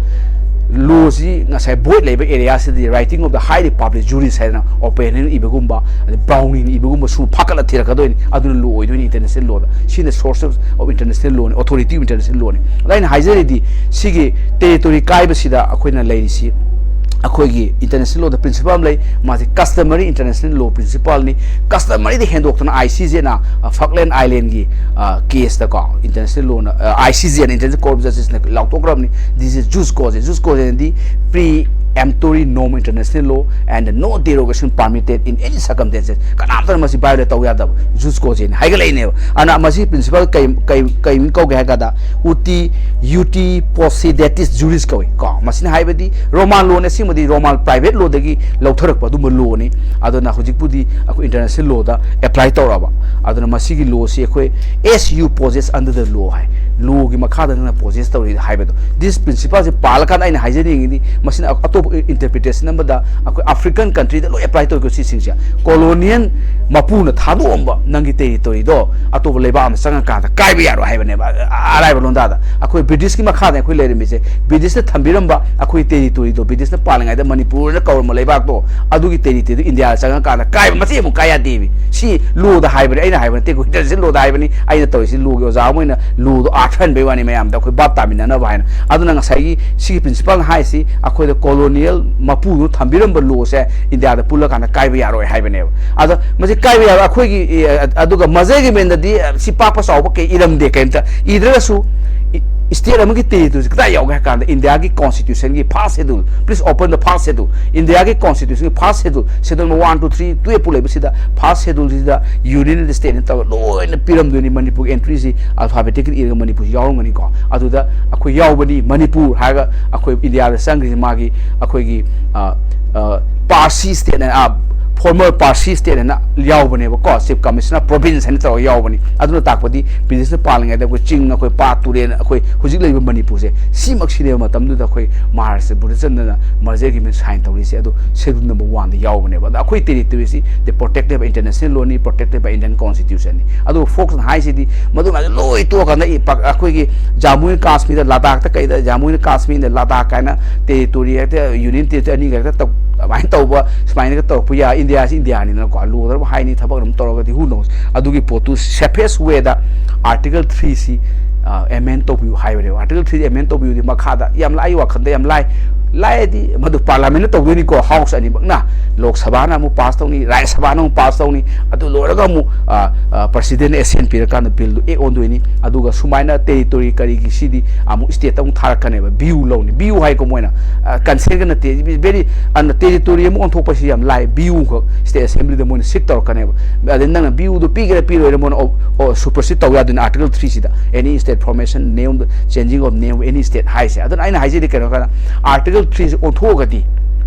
ꯂꯣꯁꯤ ꯉꯁꯥꯏ ꯚꯣꯏꯗ ꯂꯩꯕ ꯑꯦꯔꯤꯌꯥꯁꯤꯗꯤ writing of the highly published jurist ꯍꯥꯏꯅ ꯑꯣꯄꯦꯟꯍꯦꯟ ꯏꯕꯒꯨꯝꯕ, ꯑꯗꯩ ꯕ꯭ꯔꯥꯎꯅꯤꯡ ꯏꯕꯒꯨꯝꯕ ꯁꯨꯝ ꯐꯥꯀꯠꯂ ꯊꯤꯔꯛꯀꯗꯣꯏꯅꯤ꯫ ꯑꯗꯨꯅ ꯂꯣ ꯑꯣꯏꯗꯣꯏꯅꯤ ꯏꯟꯇꯔꯅꯦꯁꯅꯦꯜ ꯂꯣꯗ꯫ ꯁꯤꯅ source of international law ꯅꯤ, authority of international law ꯅꯤ꯫ ꯑꯗ ꯑꯩꯅ ꯍꯥꯏꯖꯔꯤꯗꯤ, ꯁꯤꯒꯤ ꯇꯦꯔꯤꯇꯣꯔꯤ ꯀꯥꯏꯕꯁꯤꯗ ꯑꯩꯈꯣꯏꯅ ꯂꯩꯔꯤꯁꯤ, ꯑꯩꯈꯣꯏꯒꯤ ꯏꯟꯇꯔꯅꯦꯁꯅꯦꯜ ꯂꯣꯗ ꯄ꯭ꯔꯤꯟꯁꯤꯄꯜ ꯑꯃ ꯂꯩ, ꯃꯥꯁꯤ customary international law principle ꯅꯤ꯫ Customary the ꯍꯦꯟꯗꯣꯛꯇꯅ I C ꯖꯦꯅ ꯐꯛꯂꯦꯟ ꯑꯥꯏꯂꯦꯟꯒꯤ ꯀꯦꯁꯇꯀꯣ, international ꯂꯣꯅ, I C ꯖꯦꯅ, International Court of Justice ꯅ ꯂꯥꯎꯊꯣꯛꯈ꯭ꯔꯕꯅꯤ꯫ This is jus cogens꯫ Jus cogens D preemptory norm international law and no derogation permitted in any circumstances꯫ ꯀꯅꯥꯝꯇꯅ ꯃꯁꯤ violate ꯇꯧ ꯌꯥꯗꯕ jus cogens ꯍꯥꯏꯒꯠꯂꯛꯏꯅꯦꯕ꯫ ꯑꯗꯨꯅ ꯃꯁꯤ principle ꯀꯩ, ꯀꯩ, ꯀꯩ ꯃꯤꯡ ꯀꯧꯒꯦ ꯍꯥꯏ ꯀꯥꯟꯗ, uti, uti possidetis juris ꯀꯧꯏ ꯀꯣ꯫ ꯃꯁꯤꯅ ꯍꯥꯏꯕꯗꯤ ꯔꯣꯃꯥꯟ ꯂꯣꯅꯤ, ꯑꯁꯦꯡꯕꯗꯤ ꯔꯣꯃꯥꯟ ꯄ꯭ꯔꯥꯏꯚꯦꯠ ꯂꯣꯗꯒꯤ ꯂꯧꯊꯔꯛꯄ ꯑꯗꯨꯝꯕ ꯂꯣꯅꯤ꯫ ꯑꯗꯨꯅ ꯍꯧꯖꯤꯛꯄꯨꯗꯤ ꯑꯩꯈꯣꯏ ꯏꯟꯇꯔꯅꯦꯁꯅꯦꯜ ꯂꯣꯗ ꯑꯦꯄ꯭ꯂꯥꯏ ꯇꯧꯔꯛꯑꯕ꯫ ꯑꯗꯨꯅ ꯃꯁꯤꯒꯤ ꯂꯣꯁꯤ ꯑꯩꯈꯣꯏ as you possess under the law ꯍꯥꯏ, ꯂꯣꯒꯤ ꯃꯈꯥꯗ ꯅꯪꯅ ꯄꯣꯖꯦꯁ ꯇꯧꯔꯤ ꯍꯥꯏꯕꯗꯣ꯫ This principle ꯁꯦ ꯄꯥꯜꯂꯀꯥꯟꯗ ꯑꯩꯅ ꯍꯥꯏꯖꯅꯤꯡꯉꯤꯗꯤ, ꯃꯁꯤꯅ ꯑꯇꯣꯞꯄ ꯏꯟꯇꯔꯄ꯭ꯔꯤꯇꯦꯁꯟ ꯑꯃꯗ ꯑꯩꯈꯣꯏ ꯑꯐ꯭ꯔꯤꯀꯟ ꯀꯟꯇ꯭ꯔꯤꯗ ꯂꯣꯏ ꯑꯦꯄ꯭ꯂꯥꯏ ꯇꯧꯔꯤꯀꯣ ꯁꯤꯁꯤꯡꯁꯦ꯫ ꯀꯣꯂꯣꯅꯤꯌꯦꯜ ꯃꯄꯨꯅ ꯊꯥꯗꯣꯛꯑꯝꯕ ꯅꯪꯒꯤ ꯇꯦꯔꯤꯇꯣꯔꯤꯗꯣ ꯑꯇꯣꯞꯄ ꯂꯩꯕꯥꯛ ꯑꯃ ꯆꯪꯉꯀꯥꯟꯗ ꯀꯥꯏꯕ ꯌꯥꯔꯣꯏ ꯍꯥꯏꯕꯅꯦꯕ꯫ ꯑ-, ꯑꯔꯥꯏꯕ ꯂꯣꯟꯗꯥꯗ ꯑꯩꯈꯣꯏ ꯕ꯭ꯔꯤꯇꯤꯁꯀꯤ ꯃꯈꯥꯗ ꯑꯩꯈꯣꯏ ꯂꯩꯔꯝꯃꯤꯁꯦ, ꯕ꯭ꯔꯤꯇꯤꯁꯅ ꯊꯝꯕꯤꯔꯝꯕ ꯑꯩꯈꯣꯏ ꯇꯦꯔꯤꯇꯣꯔꯤꯗꯣ, ꯕ꯭ꯔꯤꯇꯤꯁꯅ ꯄꯥꯜꯂꯤꯉꯩꯗ ꯃꯅꯤꯄꯨꯔꯅ ꯀꯧꯔꯝꯕ ꯂꯩꯕꯥꯛꯇꯣ, ꯑꯗꯨꯒꯤ ꯇꯦꯔꯤꯇꯣꯔꯤꯗꯣ ꯏꯟꯗꯤꯌꯥꯗ ꯆꯪꯉꯀꯥꯟꯗ ꯀꯥꯏꯕ ꯃꯆꯦꯠ ꯑꯃꯨꯛ ꯀꯥꯏ ꯌꯥꯗꯦꯕ꯫ ꯁꯤ ꯂꯣꯗ ꯍꯥꯏꯕꯅꯤ, ꯑꯩꯅ ꯍꯥꯏꯕ ꯅꯠꯇꯦ, ꯏꯟꯇꯔꯅꯦꯁꯅꯦꯜ ꯂꯣꯗ ꯍꯥꯏꯕꯅꯤ꯫ ꯑꯩꯅ ꯇꯧꯔꯤꯁꯤ ꯂꯣꯒꯤ ꯑꯣꯖꯥ ꯑꯃ ꯑꯣꯏꯅ ꯂꯣꯗꯣ ꯑꯥꯔꯊ ꯍꯟꯕꯩ ꯋꯥꯅꯤ ꯃꯌꯥꯝꯗ, ꯑꯩꯈꯣꯏ ꯚꯥꯞ ꯇꯥꯃꯤꯟꯅꯅꯕ ꯍꯥꯏꯅ꯫ ꯑꯗꯨꯅ ꯉꯁꯥꯏꯒꯤ ꯁꯤꯒꯤ ꯄ꯭ꯔꯤꯟꯁꯤꯄꯜꯅ ꯍꯥꯏꯁꯤ ꯑꯩꯈꯣꯏꯗ ꯀꯣꯂꯣꯅꯤꯌꯦꯜ ꯃꯄꯨꯗꯨꯅ ꯊꯝꯕꯤꯔꯝꯕ ꯂꯣꯁꯦ ꯏꯟꯗꯤꯌꯥꯗ ꯄꯨꯜꯂꯀꯥꯟꯗ ꯀꯥꯏꯕ ꯌꯥꯔꯣꯏ ꯍꯥꯏꯕꯅꯦꯕ꯫ ꯑꯗꯣ ꯃꯁꯤ ꯀꯥꯏꯕ ꯌꯥꯔꯣꯏ ꯑꯩꯈꯣꯏꯒꯤ, ꯑꯦ, ꯑꯗꯨꯒ ꯃꯖꯩꯒꯤ ꯃꯦꯟꯗꯗꯤ, ꯑꯦ, ꯁꯤ ꯄꯥꯛꯄ ꯆꯥꯎꯕ ꯀꯩ ꯏꯔꯝꯗꯦ, ꯀꯩꯝꯇ ꯏꯗ꯭ꯔꯒꯁꯨ ꯏ-, ꯁ꯭ꯇꯦꯠ ꯑꯃꯒꯤ ꯇꯦꯔꯤꯇꯣꯔꯤꯁꯦ ꯀꯗꯥꯏ ꯌꯥꯎꯒꯦ ꯍꯥꯏ ꯀꯥꯟꯗ ꯏꯟꯗꯤꯌꯥꯒꯤ ꯀꯣꯟꯁꯇꯤꯇ꯭ꯌꯨꯁꯟꯒꯤ first schedule, please open the first schedule, ꯏꯟꯗꯤꯌꯥꯒꯤ ꯀꯣꯟꯁꯇꯤꯇ꯭ꯌꯨꯁꯟꯒꯤ first schedule, schedule number one, two, three, twelve ꯄꯨ ꯂꯩꯕꯁꯤꯗ ꯐꯥꯔꯁ ꯁꯦꯗꯨꯜꯁꯤꯗ ꯌꯨꯅꯤꯌꯟ ꯑꯦꯟ ꯁ꯭ꯇꯦꯠꯅ ꯇꯧꯔꯒ ꯂꯣꯏꯅ ꯄꯤꯔꯝꯗꯣꯏꯅꯤ꯫ ꯃꯅꯤꯄꯨꯔꯒꯤ ꯑꯦꯟꯇ꯭ꯔꯤꯁꯤ ꯑꯜꯐꯥꯕꯦꯇꯤꯀꯦꯜ ꯏꯔꯒ ꯃꯅꯤꯄꯨꯔꯁꯤ ꯌꯥꯎꯔꯝꯒꯅꯤꯀꯣ꯫ ꯑꯗꯨꯗ ꯑꯩꯈꯣꯏ ꯌꯥꯎꯕꯅꯤ꯫ ꯃꯅꯤꯄꯨꯔ ꯍꯥꯏꯔꯒ ꯑꯩꯈꯣꯏ ꯏꯟꯗꯤꯌꯥꯗ ꯆꯪꯈ꯭ꯔꯤꯁꯤ ꯃꯥꯒꯤ, ꯑꯩꯈꯣꯏꯒꯤ, ꯑ, ꯑ, ꯄꯥꯔꯁꯤ ꯁ꯭ꯇꯦꯠꯅ, ꯑ, former Parsi state ꯍꯥꯏꯅ ꯌꯥꯎꯕꯅꯦꯕꯀꯣ, chief commissioner province ꯍꯥꯏꯅ ꯇꯧꯔꯒ ꯌꯥꯎꯕꯅꯤ꯫ ꯑꯗꯨꯅ ꯇꯥꯛꯄꯗꯤ ꯕ꯭ꯔꯤꯇꯤꯁꯅ ꯄꯥꯜꯂꯤꯉꯩꯗ ꯑꯩꯈꯣꯏ ꯆꯤꯡ, ꯑꯩꯈꯣꯏ ꯄꯥꯠ, ꯇꯨꯔꯦꯜ, ꯑꯩꯈꯣꯏ ꯍꯧꯖꯤꯛ ꯂꯩꯔꯤꯕ ꯃꯅꯤꯄꯨꯔꯁꯦ ꯁꯤꯃꯛꯁꯤꯅꯦꯕ ꯃꯇꯝꯗꯨꯗ ꯑꯩꯈꯣꯏ ꯃꯍꯥꯔꯥꯖ ꯕꯨꯙꯆꯟꯗ꯭ꯔꯅ merger agreement sign ꯇꯧꯔꯤꯁꯦ꯫ ꯑꯗꯨ schedule number one ꯗ ꯌꯥꯎꯕꯅꯦꯕ꯫ ꯑꯗ ꯑꯩꯈꯣꯏ territory ꯁꯤ the protected by international law ꯅꯤ, protected by Indian constitution ꯅꯤ꯫ ꯑꯗꯨ folks ꯅ ꯍꯥꯏꯁꯤꯗꯤ ꯃꯗꯨ ꯃꯌꯥꯝꯗꯣ ꯂꯣꯏ ꯇꯣꯛꯑꯀꯥꯟꯗ ꯏ-, ꯄꯥꯛ-, ꯑꯩꯈꯣꯏꯒꯤ ꯖꯥꯃꯨ ꯑꯦꯟ ꯀꯥꯁꯃꯤꯔꯗ, ꯂꯗꯥꯛꯇ ꯀꯩꯗ, ꯖꯥꯃꯨ ꯑꯦꯟ ꯀꯥꯁꯃꯤꯔꯗ ꯂꯗꯥꯛ ꯀꯥꯏꯅ territory ꯍꯦꯛꯇ union territory ꯑꯅꯤꯒ ꯍꯦꯛꯇ ꯇꯧ-, ꯑꯗꯨꯃꯥꯏꯅ ꯇꯧꯕ, ꯁꯨꯃꯥꯏꯅꯒ ꯇꯧꯔꯛꯄ ꯌꯥꯏ꯫ ꯏꯟꯗꯤꯌꯥꯁꯤ ꯏꯟꯗꯤꯌꯥꯅꯤꯅꯀꯣ, ꯂꯣꯗꯔꯕ ꯍꯥꯏꯅꯤ, ꯊꯕꯛ ꯑꯗꯨꯝ ꯇꯧꯔꯒꯗꯤ who knows꯫ ꯑꯗꯨꯒꯤ ꯄꯣꯠꯇꯨ safest way ꯗ article three ꯁꯤ, ꯑ, amend ꯇꯧꯕꯤꯌꯨ ꯍꯥꯏꯕꯅꯦꯕ꯫ Article three amend ꯇꯧꯕꯤꯌꯨꯗꯤ ꯃꯈꯥꯗ ꯌꯥꯝ ꯂꯥꯏ, ꯋꯥꯈꯜꯗ ꯌꯥꯝ ꯂꯥꯏ꯫ ꯂꯥꯏꯗꯤ ꯃꯗꯨ parliament ꯅ ꯇꯧꯗꯣꯏꯅꯤꯀꯣ, house ꯑꯅꯤꯃꯛꯅ꯫ ꯂꯣꯛ ꯁꯚꯥꯅ ꯑꯃꯨꯛ pass ꯇꯧꯅꯤ, ꯔꯥꯖ꯭ꯌ ꯁꯚꯥꯅ ꯑꯃꯨꯛ pass ꯇꯧꯅꯤ꯫ ꯑꯗꯨ ꯂꯣꯏꯔꯒ ꯑꯃꯨꯛ, ꯑ, ꯑ, president ꯅ assent ꯄꯤꯔꯀꯥꯟꯗ bill ꯗꯨ act ꯑꯣꯟꯗꯣꯏꯅꯤ꯫ ꯑꯗꯨꯒ ꯁꯨꯃꯥꯏꯅ territory ꯀꯔꯤꯒꯤ ꯁꯤꯗꯤ ꯑꯃꯨꯛ state ꯇ ꯑꯃꯨꯛ ꯊꯥꯔꯛꯀꯅꯦꯕ꯫ View ꯂꯧꯅꯤ꯫ View ꯍꯥꯏꯀꯣ ꯃꯣꯏꯅ, ꯑ, consent ꯒ ꯅꯠꯇꯦ꯫ Very, ꯑ, territory ꯑꯃ ꯑꯣꯟꯊꯣꯛꯄꯁꯤ ꯌꯥꯝ ꯂꯥꯏ꯫ View ꯈꯛ state assembly ꯗ ꯃꯣꯏꯅ sit ꯇꯧꯔꯛꯀꯅꯦꯕ꯫ ꯑꯗꯩ ꯅꯪꯅ view ꯗꯨ ꯄꯤꯒꯦꯔꯥ ꯄꯤꯔꯣꯏꯔꯥ ꯃꯣꯏꯅ, ꯑꯣ, ꯑꯣ, supersede ꯇꯧ ꯌꯥꯗꯣꯏꯅꯤ article three ꯁꯤꯗ꯫ Any state formation, name, changing of name, any state ꯍꯥꯏꯁꯦ꯫ ꯑꯗꯨꯅ ꯑꯩꯅ ꯍꯥꯏꯖꯔꯤ ꯀꯩꯅꯣ ꯍꯥꯏꯔꯀꯥꯟꯗ article three ꯁꯤ ꯑꯣꯟꯊꯣꯛꯑꯒꯗꯤ,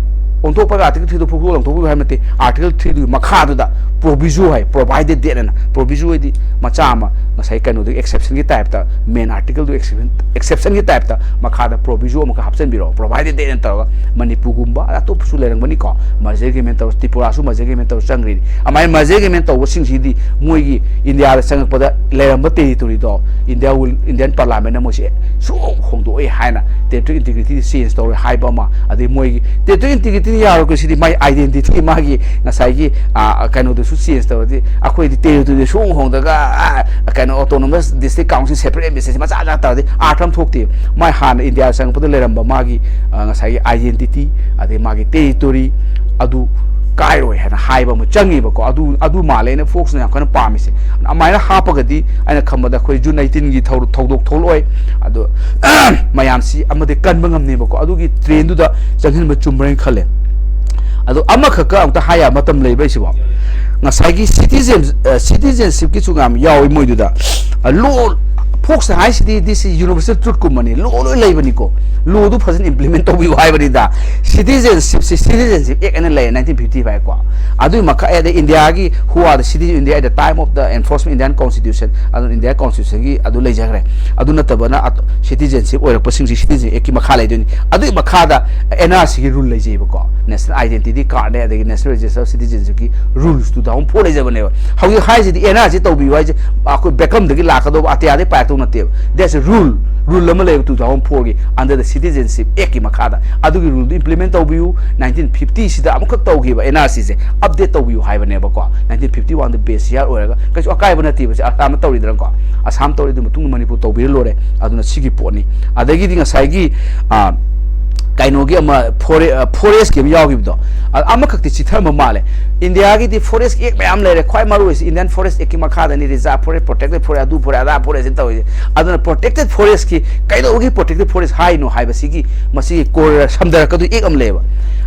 ꯑꯣꯟꯊꯣꯛꯄꯒ article three ꯗꯨ ꯐꯨꯛꯇꯣꯛ ꯂꯪꯊꯣꯛꯄꯤꯌꯨ ꯍꯥꯏꯕ ꯅꯠꯇꯦ꯫ Article three ꯗꯨꯒꯤ ꯃꯈꯥꯗꯨꯗ proviso ꯍꯥꯏ, provided that ꯑꯅ proviso ꯍꯥꯏꯗꯤ ꯃꯆꯥ ꯑꯃ ꯉꯁꯥꯏ ꯀꯩꯅꯣꯗꯨꯒꯤ exception ꯒꯤ type ꯇ, main article ꯗꯨꯒꯤ exception, exception ꯒꯤ type ꯇ ꯃꯈꯥꯗ proviso ꯑꯃꯈꯛ ꯍꯥꯞꯆꯤꯟꯕꯤꯔꯣ, provided that ꯑꯅ ꯇꯧꯔꯒ꯫ ꯃꯅꯤꯄꯨꯔꯒꯨꯝꯕ ꯑꯇꯣꯞꯄꯁꯨ ꯂꯩꯔꯝꯒꯅꯤꯀꯣ, merger agreement ꯇꯧꯔ, ꯇ꯭ꯔꯤꯄꯨꯔꯥꯁꯨ merger agreement ꯇꯧꯔ ꯆꯪꯈ꯭ꯔꯤꯅꯤ꯫ ꯑꯗꯨꯃꯥꯏꯅ merger agreement ꯇꯧꯕꯁꯤꯡꯁꯤꯗꯤ ꯃꯣꯏꯒꯤ ꯏꯟꯗꯤꯌꯥꯗ ꯆꯪꯉꯛꯄꯗ ꯂꯩꯔꯝꯕ territory ꯗꯣ India will, Indian parliament ꯅ ꯃꯣꯏꯁꯦ ꯁꯨꯝ ꯍꯣꯡꯗꯣꯛꯑꯦ ꯍꯥꯏꯅ territorial integrity change ꯇꯧꯔꯦ ꯍꯥꯏꯕ ꯑꯃ, ꯑꯗꯩ ꯃꯣꯏꯒꯤ territorial integrity ꯅ ꯌꯥꯔꯣꯏ, ꯁꯤꯗꯤ ꯃꯥꯏ identity, ꯃꯥꯒꯤ ꯉꯁꯥꯏꯒꯤ, ꯑ, ꯀꯩꯅꯣꯗꯨꯁꯨ change ꯇꯧꯔꯗꯤ ꯑꯩꯈꯣꯏꯗꯤ territory ꯗ ꯁꯨꯝ ꯍꯣꯡꯗꯒ, ꯑ, ꯀꯩꯅꯣ autonomous district council separate administration ꯃꯆꯥ ꯃꯆꯥ ꯇꯧꯔꯗꯤ ꯑꯥꯔꯊ ꯑꯃ ꯊꯣꯛꯇꯦ꯫ ꯃꯥꯏ ꯍꯥꯟꯅ ꯏꯟꯗꯤꯌꯥ ꯆꯪꯉꯛꯄꯗ ꯂꯩꯔꯝꯕ ꯃꯥꯒꯤ, ꯑ, ꯉꯁꯥꯏꯒꯤ identity, ꯑꯗꯩ ꯃꯥꯒꯤ territory ꯑꯗꯨ ꯀꯥꯏꯔꯣꯏ ꯍꯥꯏꯅ ꯍꯥꯏꯕ ꯑꯃ ꯆꯪꯉꯦꯕꯀꯣ꯫ ꯑꯗꯨ, ꯑꯗꯨ ꯃꯥꯜꯂꯦ ꯑꯩꯅ folks ꯅ ꯌꯥꯝ ꯀꯟꯅ ꯄꯥꯝꯃꯤꯁꯦ꯫ ꯑꯗꯨꯃꯥꯏꯅ ꯍꯥꯞꯄꯒꯗꯤ ꯑꯩꯅ ꯈꯟꯕꯗ ꯑꯩꯈꯣꯏ June eighteen ꯒꯤ ꯊꯧ-, ꯊꯧꯗꯣꯛ ꯊꯣꯛꯂꯛꯑꯣꯏ꯫ ꯑꯗꯣ ꯃꯌꯥꯝꯁꯤ ꯑꯃꯗꯤ ꯀꯟꯕ ꯉꯝꯅꯦꯕꯀꯣ꯫ ꯑꯗꯨꯒꯤ trend ꯗꯨꯗ ꯆꯪꯍꯟꯕ ꯆꯨꯝꯕ꯭ꯔꯥ ꯍꯥꯏꯅ ꯈꯜꯂꯦ꯫ ꯑꯗꯣ ꯑꯃꯈꯛꯀ ꯑꯝꯇ ꯍꯥꯏ ꯌꯥꯕ ꯃꯇꯝ ꯂꯩꯕ꯭ꯔꯥ ꯁꯤꯕꯣ? ꯉꯁꯥꯏꯒꯤ citizen, ꯑ, citizenship ꯀꯤꯁꯨ ꯌꯥꯝ ꯌꯥꯎꯏ ꯃꯣꯏꯗꯨꯗ꯫ ꯑ, law, ꯀꯣꯛꯁꯅ ꯍꯥꯏꯁꯤꯗꯤ, this is universal truth ꯀꯨꯝꯕꯅꯤ, ꯂꯣ ꯂꯣꯏ ꯂꯩꯕꯅꯤꯀꯣ, ꯂꯣꯗꯨ ꯐꯖꯅ implement ꯇꯧꯕꯤꯌꯨ ꯍꯥꯏꯕꯅꯤꯗ꯫ Citizenship ꯁꯤ citizenship act ꯑꯅ ꯂꯩꯌꯦ, nineteen fifty five ꯀꯣ꯫ ꯑꯗꯨꯒꯤ ꯃꯈꯥ, ꯑꯗꯩ ꯏꯟꯗꯤꯌꯥꯒꯤ who are the citizens of India at the time of the enforcement Indian constitution, ꯑꯗꯨ ꯏꯟꯗꯤꯌꯥ constitution ꯒꯤ ꯑꯗꯨ ꯂꯩꯖꯈ꯭ꯔꯦ꯫ ꯑꯗꯨ ꯅꯠꯇꯕꯅ ꯑꯇꯣ-, citizenship ꯑꯣꯏꯔꯛꯄꯁꯤꯡꯁꯤ citizenship act ꯀꯤ ꯃꯈꯥ ꯂꯩꯗꯣꯏꯅꯤ꯫ ꯑꯗꯨꯒꯤ ꯃꯈꯥꯗ N R C ꯒꯤ rule ꯂꯩꯖꯩꯕꯀꯣ, national identity card ꯅꯦ, ꯑꯗꯒꯤ national register of citizenship ꯀꯤ rules two thousand four ꯂꯩꯖꯕꯅꯦꯕ꯫ ꯍꯧꯖꯤꯛ ꯍꯥꯏꯁꯤꯗꯤ N R C ꯇꯧꯕꯤꯌꯨ ꯍꯥꯏꯁꯦ ꯑꯩꯈꯣꯏ ꯕꯦꯀꯝꯗꯒꯤ ꯂꯥꯛꯀꯗꯧꯕ ꯑꯇꯤꯌꯥꯗꯒꯤ ꯄꯥꯏꯔꯛꯇꯧ ꯅꯠꯇꯦꯕ꯫ That's a rule, rule ꯑꯃ ꯂꯩꯌꯦꯕ two thousand four ꯒꯤ under the citizenship act ꯀꯤ ꯃꯈꯥꯗ꯫ ꯑꯗꯨꯒꯤ rule ꯗꯨ implement ꯇꯧꯕꯤꯌꯨ꯫ Nineteen fifty ꯁꯤꯗ ꯑꯃꯨꯛꯈꯛ ꯇꯧꯈꯤꯕ N R C ꯁꯦ update ꯇꯧꯕꯤꯌꯨ ꯍꯥꯏꯕꯅꯦꯕꯀꯣ꯫ Nineteen fifty one ꯗ base year ꯑꯣꯏꯔꯒ ꯀꯩꯁꯨ ꯑꯀꯥꯏꯕ ꯅꯠꯇꯦꯕ꯫ ꯁꯤ ꯑꯁꯥꯝꯅ ꯇꯧꯔꯤꯗꯅꯀꯣ, ꯑꯁꯥꯝ ꯇꯧꯔꯤ, ꯑꯗꯨ ꯃꯇꯨꯡꯗ ꯃꯅꯤꯄꯨꯔ ꯇꯧꯕꯤꯔ ꯂꯣꯏꯔꯦ꯫ ꯑꯗꯨꯅ ꯁꯤꯒꯤ ꯄꯣꯠꯅꯤ꯫ ꯑꯗꯒꯤꯗꯤ ꯉꯁꯥꯏꯒꯤ, ꯑꯥ, ꯀꯩꯅꯣꯒꯤ ꯑꯃ ꯐꯣꯔꯦ-, ꯑ, forest ꯀꯤ ꯑꯃ ꯌꯥꯎꯈꯤꯕꯗꯣ, ꯑ, ꯑꯃꯈꯛꯇꯤ ꯆꯤꯊꯔꯝꯕ ꯃꯥꯜꯂꯦ꯫ ꯏꯟꯗꯤꯌꯥꯒꯤꯗꯤ forest act ꯃꯌꯥꯝ ꯂꯩꯔꯦ꯫ ꯈ꯭ꯋꯥꯏ ꯃꯔꯨ ꯑꯣꯏꯁꯤ Indian Forest Act ꯀꯤ ꯃꯈꯥꯗꯅꯤ reserve forest, protected forest, ꯑꯗꯨ forest, ꯑꯗꯥ forest ꯅ ꯇꯧꯔꯤꯁꯦ꯫ ꯑꯗꯨꯅ protected forest ꯀꯤ ꯀꯩꯗꯧꯕꯒꯤ protected forest ꯍꯥꯏꯅꯣ ꯍꯥꯏꯕꯁꯤꯒꯤ ꯃꯁꯤꯒꯤ ꯀꯣꯔ ꯁꯝꯊꯔꯛꯀꯗꯣꯏ act ꯑꯃ ꯂꯩꯌꯦꯕ꯫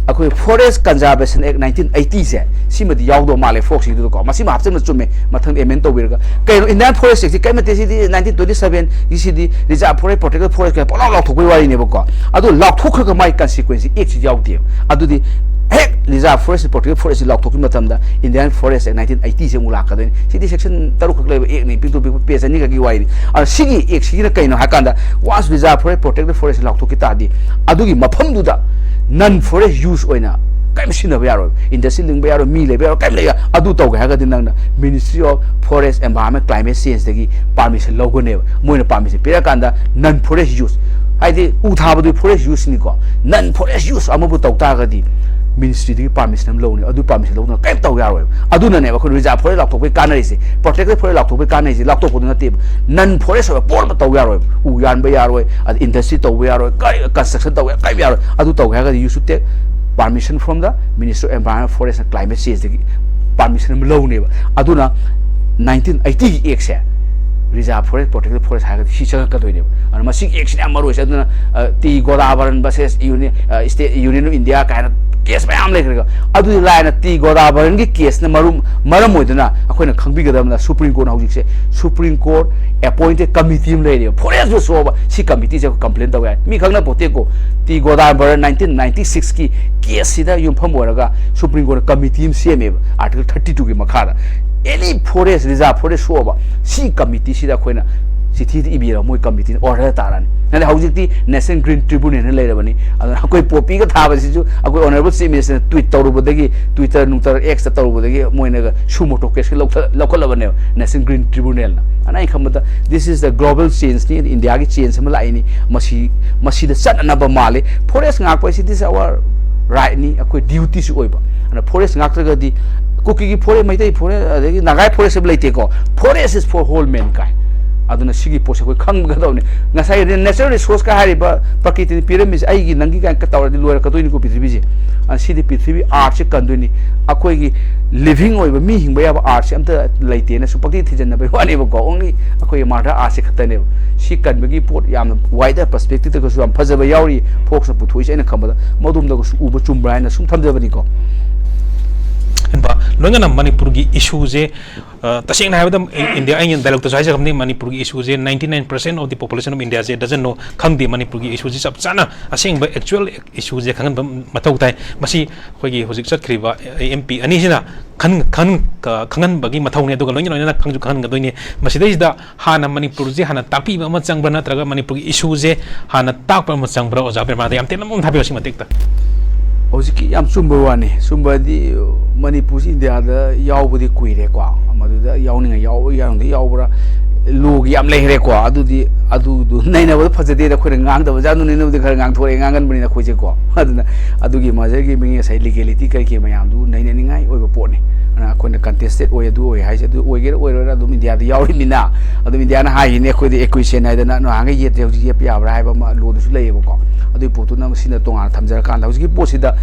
ꯑꯩꯈꯣꯏ Forest Conservation Act nineteen eighty ꯁꯦ, ꯁꯤꯃꯗꯤ ꯌꯥꯎꯗꯧ ꯃꯥꯜꯂꯦ ꯐꯣꯛꯁꯤꯡꯗꯨꯗꯀꯣ꯫ ꯃꯁꯤꯃ ꯍꯥꯞꯆꯤꯟꯕ ꯆꯨꯝꯃꯦ꯫ ꯃꯊꯪ amend ꯇꯧꯕꯤꯔꯒ, ꯀꯩꯅꯣ Indian Forest Act ꯁꯤ ꯀꯔꯤꯝ ꯅꯠꯇꯦ, ꯁꯤꯗꯤ nineteen twenty seven ꯒꯤ ꯁꯤꯗꯤ reserve forest, protected forest ꯀꯥꯏꯅ ꯄꯨꯂꯥꯎ ꯂꯥꯎꯊꯣꯛꯄꯒꯤ ꯋꯥꯔꯤꯅꯦꯕꯀꯣ꯫ ꯑꯗꯣ ꯂꯥꯎꯊꯣꯛꯈ꯭ꯔꯒ ꯃꯥꯏ consequence act ꯁꯤ ꯌꯥꯎꯗꯦꯕ꯫ ꯑꯗꯨꯗꯤ ꯍꯦꯛ reserve forest, protected forest ꯁꯤ ꯂꯥꯎꯊꯣꯛꯈꯤꯕ ꯃꯇꯝꯗ Indian Forest Act nineteen eighty ꯁꯦ ꯑꯃꯨꯛ ꯂꯥꯛꯀꯗꯣꯏꯅꯤ꯫ ꯁꯤꯗꯤ section ꯇꯔꯨꯛ ꯈꯛ ꯂꯩꯕ act ꯅꯤ, ꯄꯤꯛꯇꯨ ꯄꯤꯛꯄ page ꯑꯅꯤ ꯈꯛꯀꯤ ꯋꯥꯔꯤꯅꯤ꯫ ꯑꯗꯣ ꯁꯤꯒꯤ act ꯁꯤꯒꯤꯅ ꯀꯩꯅꯣ ꯍꯥꯏ ꯀꯥꯟꯗ, once reserve forest, protected forest ꯂꯥꯎꯊꯣꯛꯈꯤ ꯇꯥꯔꯗꯤ, ꯑꯗꯨꯒꯤ ꯃꯐꯝꯗꯨꯗ non forest use ꯑꯣꯏꯅ ꯀꯔꯤꯝ ꯁꯤꯖꯤꯟꯅꯕ ꯌꯥꯔꯣꯏ꯫ Industry ꯂꯤꯡꯕ ꯌꯥꯔꯣꯏ, ꯃꯤ ꯂꯩꯕ ꯌꯥꯔꯣꯏ, ꯀꯔꯤꯝ ꯂꯩꯕ ꯌꯥꯔꯣꯏ꯫ ꯑꯗꯨ ꯇꯧꯒꯦ ꯍꯥꯏꯔꯒꯗꯤ ꯅꯪꯅ Ministry of Forest, Environment, Climate Change ꯗꯒꯤ permission ꯂꯧꯒꯅꯦꯕ꯫ ꯃꯣꯏꯅ permission ꯄꯤꯔꯀꯥꯟꯗ non forest use, ꯍꯥꯏꯗꯤ ꯎ ꯊꯥꯕꯗꯨ forest use ꯅꯤꯀꯣ, non forest use ꯑꯃꯕꯨ ꯇꯧ ꯇꯥꯔꯒꯗꯤ ministry ꯗꯒꯤ permission ꯑꯃ ꯂꯧꯅꯤ꯫ ꯑꯗꯨ permission ꯂꯧꯗꯅ ꯀꯔꯤꯝ ꯇꯧ ꯌꯥꯔꯣꯏꯕ꯫ ꯑꯗꯨꯅꯅꯦꯕ ꯑꯩꯈꯣꯏ reserve forest ꯂꯥꯎꯊꯣꯛꯄꯒꯤ ꯀꯥꯟꯅꯔꯤꯁꯦ꯫ Protected forest ꯂꯥꯎꯊꯣꯛꯄꯒꯤ ꯀꯥꯟꯅꯔꯤꯁꯦ ꯂꯥꯎꯊꯣꯛꯄꯗꯨ ꯅꯠꯇꯦꯕ, non forest ꯑꯣꯏꯕ ꯄꯣꯠ ꯑꯃ ꯇꯧ ꯌꯥꯔꯣꯏꯕ꯫ ꯎ ꯌꯥꯟꯕ ꯌꯥꯔꯣꯏ, ꯑꯗ industry ꯇꯧꯕ ꯌꯥꯔꯣꯏ, ꯀꯔꯤ construction ꯇꯧꯕ ꯌꯥꯔꯣꯏ, ꯀꯔꯤꯝ ꯌꯥꯔꯣꯏ꯫ ꯑꯗꯨ ꯇꯧꯒꯦ ꯍꯥꯏꯔꯒꯗꯤ you should take permission from the Ministry of Environment, Forest and Climate Change ꯗꯒꯤ permission ꯑꯃ ꯂꯧꯅꯦꯕ꯫ ꯑꯗꯨꯅ nineteen eighty ꯒꯤ act ꯁꯦ, reserve forest, protected forest ꯍꯥꯏꯔꯒꯗꯤ ꯁꯤ ꯆꯪꯉꯛꯀꯗꯣꯏꯅꯦꯕ꯫ ꯑꯗꯨꯅ ꯃꯁꯤꯒꯤ act ꯁꯤꯅ ꯌꯥꯝ ꯃꯔꯨ ꯑꯣꯏꯁꯦ꯫ ꯑꯗꯨꯅ, ꯑ, ꯇꯤ ꯒꯣꯗꯥꯕꯔꯟ versus Union, ꯑ, State, Union of India ꯀꯥꯏꯅ ꯀꯦꯁ ꯃꯌꯥꯝ ꯂꯩꯈ꯭ꯔꯒ꯫ ꯑꯗꯨꯗꯤ ꯂꯥꯏꯅ ꯇꯤ ꯒꯣꯗꯥꯕꯔꯟꯒꯤ ꯀꯦꯁꯅ ꯃꯔꯨꯝ ꯃꯔꯝ ꯑꯣꯏꯗꯨꯅ ꯑꯩꯈꯣꯏꯅ ꯈꯪꯕꯤꯒꯗꯕꯅ ꯁꯨꯄ꯭ꯔꯤꯝ ꯀꯣꯔꯠꯅ ꯍꯧꯖꯤꯛꯁꯦ ꯁꯨꯄ꯭ꯔꯤꯝ ꯀꯣꯔꯠ ꯑꯦꯄꯣꯏꯟꯇꯦꯗ ꯀꯃꯤꯇꯤ ꯑꯃ ꯂꯩꯔꯦꯕ, ꯐꯣꯔꯦꯁ ꯁꯣꯛꯑꯕ꯫ ꯁꯤ ꯀꯃꯤꯇꯤꯁꯦ ꯑꯩꯈꯣꯏ ꯀꯝꯄ꯭ꯂꯦꯟ ꯇꯧꯕ ꯌꯥꯏ꯫ ꯃꯤ ꯈꯪꯅ ꯄꯣꯠꯇꯦꯀꯣ, ꯇꯤ ꯒꯣꯗꯥꯕꯔꯟ ꯅꯥꯏꯟꯇꯤꯟ ꯅꯥꯏꯟꯇꯤ ꯁꯤꯛꯁꯀꯤ ꯀꯦꯁꯁꯤꯗ ꯌꯨꯝꯐꯝ ꯑꯣꯏꯔꯒ ꯁꯨꯄ꯭ꯔꯤꯝ ꯀꯣꯔꯠꯅ ꯀꯃꯤꯇꯤ ꯑꯃ ꯁꯦꯝꯃꯦꯕ ꯑꯥꯔꯇꯤꯀꯜ ꯊꯥꯔꯇꯤ ꯇꯨꯒꯤ ꯃꯈꯥꯗ꯫ ꯑꯦꯅꯤ ꯐꯣꯔꯦꯁ, ꯔꯤꯖꯥꯔꯚ ꯐꯣꯔꯦꯁ ꯁꯣꯛꯑꯕ, ꯁꯤ ꯀꯃꯤꯇꯤꯁꯤꯗ ꯑꯩꯈꯣꯏꯅ ꯆꯤꯊꯤꯗ ꯏꯕꯤꯔꯒ ꯃꯣꯏ ꯀꯃꯤꯇꯤꯅ ꯑꯣꯔꯗꯔ ꯇꯥꯔꯅꯤ꯫ ꯑꯗ ꯍꯧꯖꯤꯛꯇꯤ ꯅꯦꯁꯅꯦꯜ ꯒ꯭ꯔꯤꯟ ꯇ꯭ꯔꯤꯕꯨꯅꯦꯜꯅ ꯂꯩꯔꯕꯅꯤ꯫ ꯑꯗꯨꯅ ꯑꯩꯈꯣꯏ ꯄꯣꯄꯤꯒ ꯊꯥꯕꯁꯤꯁꯨ ꯑꯩꯈꯣꯏ ꯑꯣꯅꯔꯦꯕꯜ ꯆꯤꯐ ꯃꯤꯅꯤꯁꯇꯔꯅ ꯇ꯭ꯋꯤꯠ ꯇꯧꯔꯨꯕꯗꯒꯤ, ꯇ꯭ꯋꯤꯇꯔ ꯅꯨꯡꯇꯔ ꯑꯦꯛꯁꯇ ꯇꯧꯔꯨꯕꯗꯒꯤ ꯃꯣꯏꯅꯒ ꯁꯨ ꯃꯣꯇꯣ ꯀꯦꯁꯀ ꯂꯧꯈꯠ-, ꯂꯧꯈꯠꯂꯕꯅꯦꯕ ꯅꯦꯁꯅꯦꯜ ꯒ꯭ꯔꯤꯟ ꯇ꯭ꯔꯤꯕꯨꯅꯦꯜꯅ꯫ ꯑꯗꯨꯅ ꯑꯩꯅ ꯈꯟꯕꯗ this is the global changeꯅꯤ, ꯏꯟꯗꯤꯌꯥꯒꯤ ꯆꯦꯟꯖ ꯑꯃ ꯂꯥꯛꯏꯅꯤ꯫ ꯃꯁꯤ, ꯃꯁꯤꯗ ꯆꯠꯅꯅꯕ ꯃꯥꯜꯂꯤ꯫ ꯐꯣꯔꯦꯁ ꯉꯥꯛꯄ ꯍꯥꯏꯁꯤ this is our rightꯅꯤ, ꯑꯩꯈꯣꯏ ꯗ꯭ꯌꯨꯇꯤꯁꯨ ꯑꯣꯏꯕ꯫ ꯑꯗꯨꯅ ꯐꯣꯔꯦꯁ ꯉꯥꯛꯇ꯭ꯔꯒꯗꯤ ꯀꯨꯀꯤꯒꯤ ꯐꯣꯔꯦꯁ, ꯃꯩꯇꯩ ꯐꯣꯔꯦꯁ, ꯑꯗꯒꯤ ꯅꯥꯒꯥꯏ ꯐꯣꯔꯦꯁ ꯍꯥꯏꯕ ꯂꯩꯇꯦꯀꯣ꯫ Forest is for whole mankind꯫ ꯑꯗꯨꯅ ꯁꯤꯒꯤ ꯄꯣꯠꯁꯦ ꯑꯩꯈꯣꯏ ꯈꯪꯒꯗꯕꯅꯤ꯫ ꯉꯁꯥꯏ natural resourceꯀ ꯍꯥꯏꯔꯤꯕ ꯄ꯭ꯔꯀꯤꯇꯤꯅ ꯄꯤꯔꯝꯃꯤꯁꯦ ꯑꯩꯒꯤ ꯅꯪꯒꯤ ꯀꯥꯏꯅ ꯇꯧꯔꯗꯤ ꯂꯣꯏꯔꯛꯀꯗꯣꯏꯅꯤꯀꯣ ꯄ꯭ꯔꯤꯊꯤꯕꯤꯁꯦ꯫ ꯑ, ꯁꯤꯗꯤ ꯄ꯭ꯔꯤꯊꯤꯕꯤ ꯑꯥꯔꯠꯁꯦ ꯀꯟꯗꯣꯏꯅꯤ꯫ ꯑꯩꯈꯣꯏꯒꯤ ꯂꯤꯚꯤꯡ ꯑꯣꯏꯕ ꯃꯤ ꯍꯤꯡꯕ ꯌꯥꯕ ꯑꯥꯔꯠꯁꯦ ꯑꯝꯇ ꯂꯩꯇꯦꯅ ꯁꯨꯝ ꯄꯪꯊꯤ ꯊꯤꯖꯤꯟꯅꯕꯒꯤ ꯋꯥꯅꯦꯕꯀꯣ꯫ Only ꯑꯩꯈꯣꯏꯒꯤ ꯃꯥꯗꯔ ꯑꯥꯔꯠꯁꯦ ꯈꯛꯇꯅꯦꯕ꯫ ꯁꯤ ꯀꯟꯕꯒꯤ ꯄꯣꯠ ꯌꯥꯝꯅ wider perspectiveꯇꯒꯁꯨ ꯌꯥꯝ ꯐꯖꯕ ꯌꯥꯎꯔꯤ ꯐꯣꯛꯁꯅ ꯄꯨꯊꯣꯛꯏꯁꯦ꯫ ꯑꯩꯅ ꯈꯟꯕꯗ ꯃꯗꯣꯝꯗꯒꯁꯨ ꯎꯕ ꯆꯨꯝꯕ꯭ꯔꯥ ꯍꯥꯏꯅ ꯁꯨꯝ ꯊꯝꯖꯕꯅꯤꯀꯣ꯫ ꯂꯣꯏꯅꯅ ꯃꯅꯤꯄꯨꯔꯒꯤ ꯏꯁꯨꯁꯦ ꯇꯁꯦꯡꯅ ꯍꯥꯏꯕꯗ ꯏꯟꯗꯤꯌꯥ, ꯑꯩꯅ ꯗꯥꯏꯂꯣꯛꯇꯁꯨ ꯍꯥꯏꯖꯈ꯭ꯔꯕꯅꯤ, ꯃꯅꯤꯄꯨꯔꯒꯤ ꯏꯁꯨꯁꯦ ninety nine percent of the population of India say doesn't know, ꯈꯪꯗꯦ꯫ ꯃꯅꯤꯄꯨꯔꯒꯤ ꯏꯁꯨꯁꯦ ꯆꯞ ꯆꯥꯅ ꯑꯁꯦꯡꯕ ꯑꯦꯛꯆꯨꯋꯦꯜ ꯏꯁꯨꯁꯦ ꯈꯪꯍꯟꯕ ꯃꯊꯧ ꯇꯥꯏ꯫ ꯃꯁꯤ ꯑꯩꯈꯣꯏꯒꯤ ꯍꯧꯖꯤꯛ ꯆꯠꯈ꯭ꯔꯤꯕ ꯑꯦꯝ ꯄꯤ ꯑꯅꯤꯁꯤꯅ ꯈꯪ-, ꯈꯪ-, ꯈꯪꯍꯟꯕꯒꯤ ꯃꯊꯧꯅꯤ꯫ ꯑꯗꯨꯒ ꯂꯣꯏꯅ ꯂꯣꯏꯅꯅ ꯈꯪꯁꯨ ꯈꯪꯍꯟꯒꯗꯣꯏꯅꯤ꯫ ꯃꯁꯤꯗꯩꯁꯤꯗ ꯍꯥꯟꯅ ꯃꯅꯤꯄꯨꯔꯁꯤ ꯍꯥꯟꯅ ꯇꯥꯛꯄꯤꯕ ꯑꯃ ꯆꯪꯕ꯭ꯔꯥ, ꯅꯠꯇ꯭ꯔꯒ ꯃꯅꯤꯄꯨꯔꯒꯤ ꯏꯁꯨꯁꯦ ꯍꯥꯟꯅ ꯇꯥꯛꯄ ꯑꯃ ꯆꯪꯕ꯭ꯔꯥ? ꯑꯣꯖꯥ ꯄ꯭ꯔꯦꯃꯥꯗ ꯌꯥꯝ ꯇꯦꯟꯅ ꯑꯃ ꯊꯥꯕꯤꯌꯨ ꯁꯤ ꯃꯇꯦꯛꯇ꯫ ꯍꯧꯖꯤꯛꯀꯤ ꯌꯥꯝ ꯆꯨꯝꯕ ꯋꯥꯅꯤ꯫ ꯆꯨꯝꯕꯗꯤ ꯃꯅꯤꯄꯨꯔꯁꯤ ꯏꯟꯗꯤꯌꯥꯗ ꯌꯥꯎꯕꯗꯤ ꯀꯨꯏꯔꯦꯀꯣ, ꯃꯗꯨꯗ ꯌꯥꯎꯅꯤꯡꯉꯥꯏ ꯌꯥꯎꯕ, ꯌꯥꯎꯅꯤꯡꯗ ꯌꯥꯎꯕ꯭ꯔꯥ, ꯂꯣꯒꯤ ꯌꯥꯝ ꯂꯩꯈ꯭ꯔꯦꯀꯣ꯫ ꯑꯗꯨꯗꯤ ꯑꯗꯨꯗꯨ ꯅꯩꯅꯕꯗ ꯐꯖꯗꯦꯗ꯫ ꯑꯩꯈꯣꯏꯅ ꯉꯥꯡꯗꯕ ꯖꯥꯠ ꯅꯨꯡꯅꯩꯅꯕꯗꯤ ꯈꯔ ꯉꯥꯡꯊꯣꯔꯛꯑꯦ, ꯉꯥꯡꯒꯟꯕꯅꯤꯅ ꯑꯩꯈꯣꯏꯁꯦꯀꯣ꯫ ꯑꯗꯨꯅ ꯑꯗꯨꯒꯤ ꯃꯥꯁꯇꯔꯒꯤ ꯃꯤ ꯉꯁꯥꯏ ꯂꯤꯒꯦꯂꯤꯇꯤ ꯀꯔꯤ ꯀꯔꯤ ꯃꯌꯥꯝꯗꯨ ꯅꯩꯅꯅꯤꯡꯉꯥꯏ ꯑꯣꯏꯕ ꯄꯣꯠꯅꯤ꯫ ꯑꯗꯨꯅ ꯑꯩꯈꯣꯏꯅ ꯀꯟꯇꯦꯁꯇꯦꯠ ꯑꯣꯏ, ꯑꯗꯨ ꯑꯣꯏ ꯍꯥꯏꯁꯦ, ꯑꯗꯨ ꯑꯣꯏꯒꯦꯔꯥ ꯑꯣꯏꯔꯣꯏꯔꯥ ꯑꯗꯨꯝ ꯏꯟꯗꯤꯌꯥꯗ ꯌꯥꯎꯔꯤꯕꯅꯤꯅ꯫ ꯑꯗꯨꯝ ꯏꯟꯗꯤꯌꯥꯅ ꯍꯥꯏꯔꯤꯅꯦ ꯑꯩꯈꯣꯏꯗ ꯑꯦꯀ꯭ꯋꯤꯁꯟ ꯍꯥꯏꯗꯅ, ꯅꯍꯥꯟꯈꯩ ꯌꯦꯠꯇꯦ ꯍꯧꯖꯤꯛ ꯌꯦꯠꯄ ꯌꯥꯕ꯭ꯔꯥ ꯍꯥꯏꯕ ꯑꯃ ꯂꯣꯗꯁꯨ ꯂꯩꯌꯦꯕꯀꯣ꯫ ꯑꯗꯨꯒꯤ ꯄꯣꯠꯇꯨꯅ ꯃꯁꯤꯅ ꯇꯣꯉꯥꯟꯅ ꯊꯝꯖꯔꯀꯥꯟꯗ ꯍꯧꯖꯤꯛꯀꯤ ꯄꯣꯠꯁꯤꯗ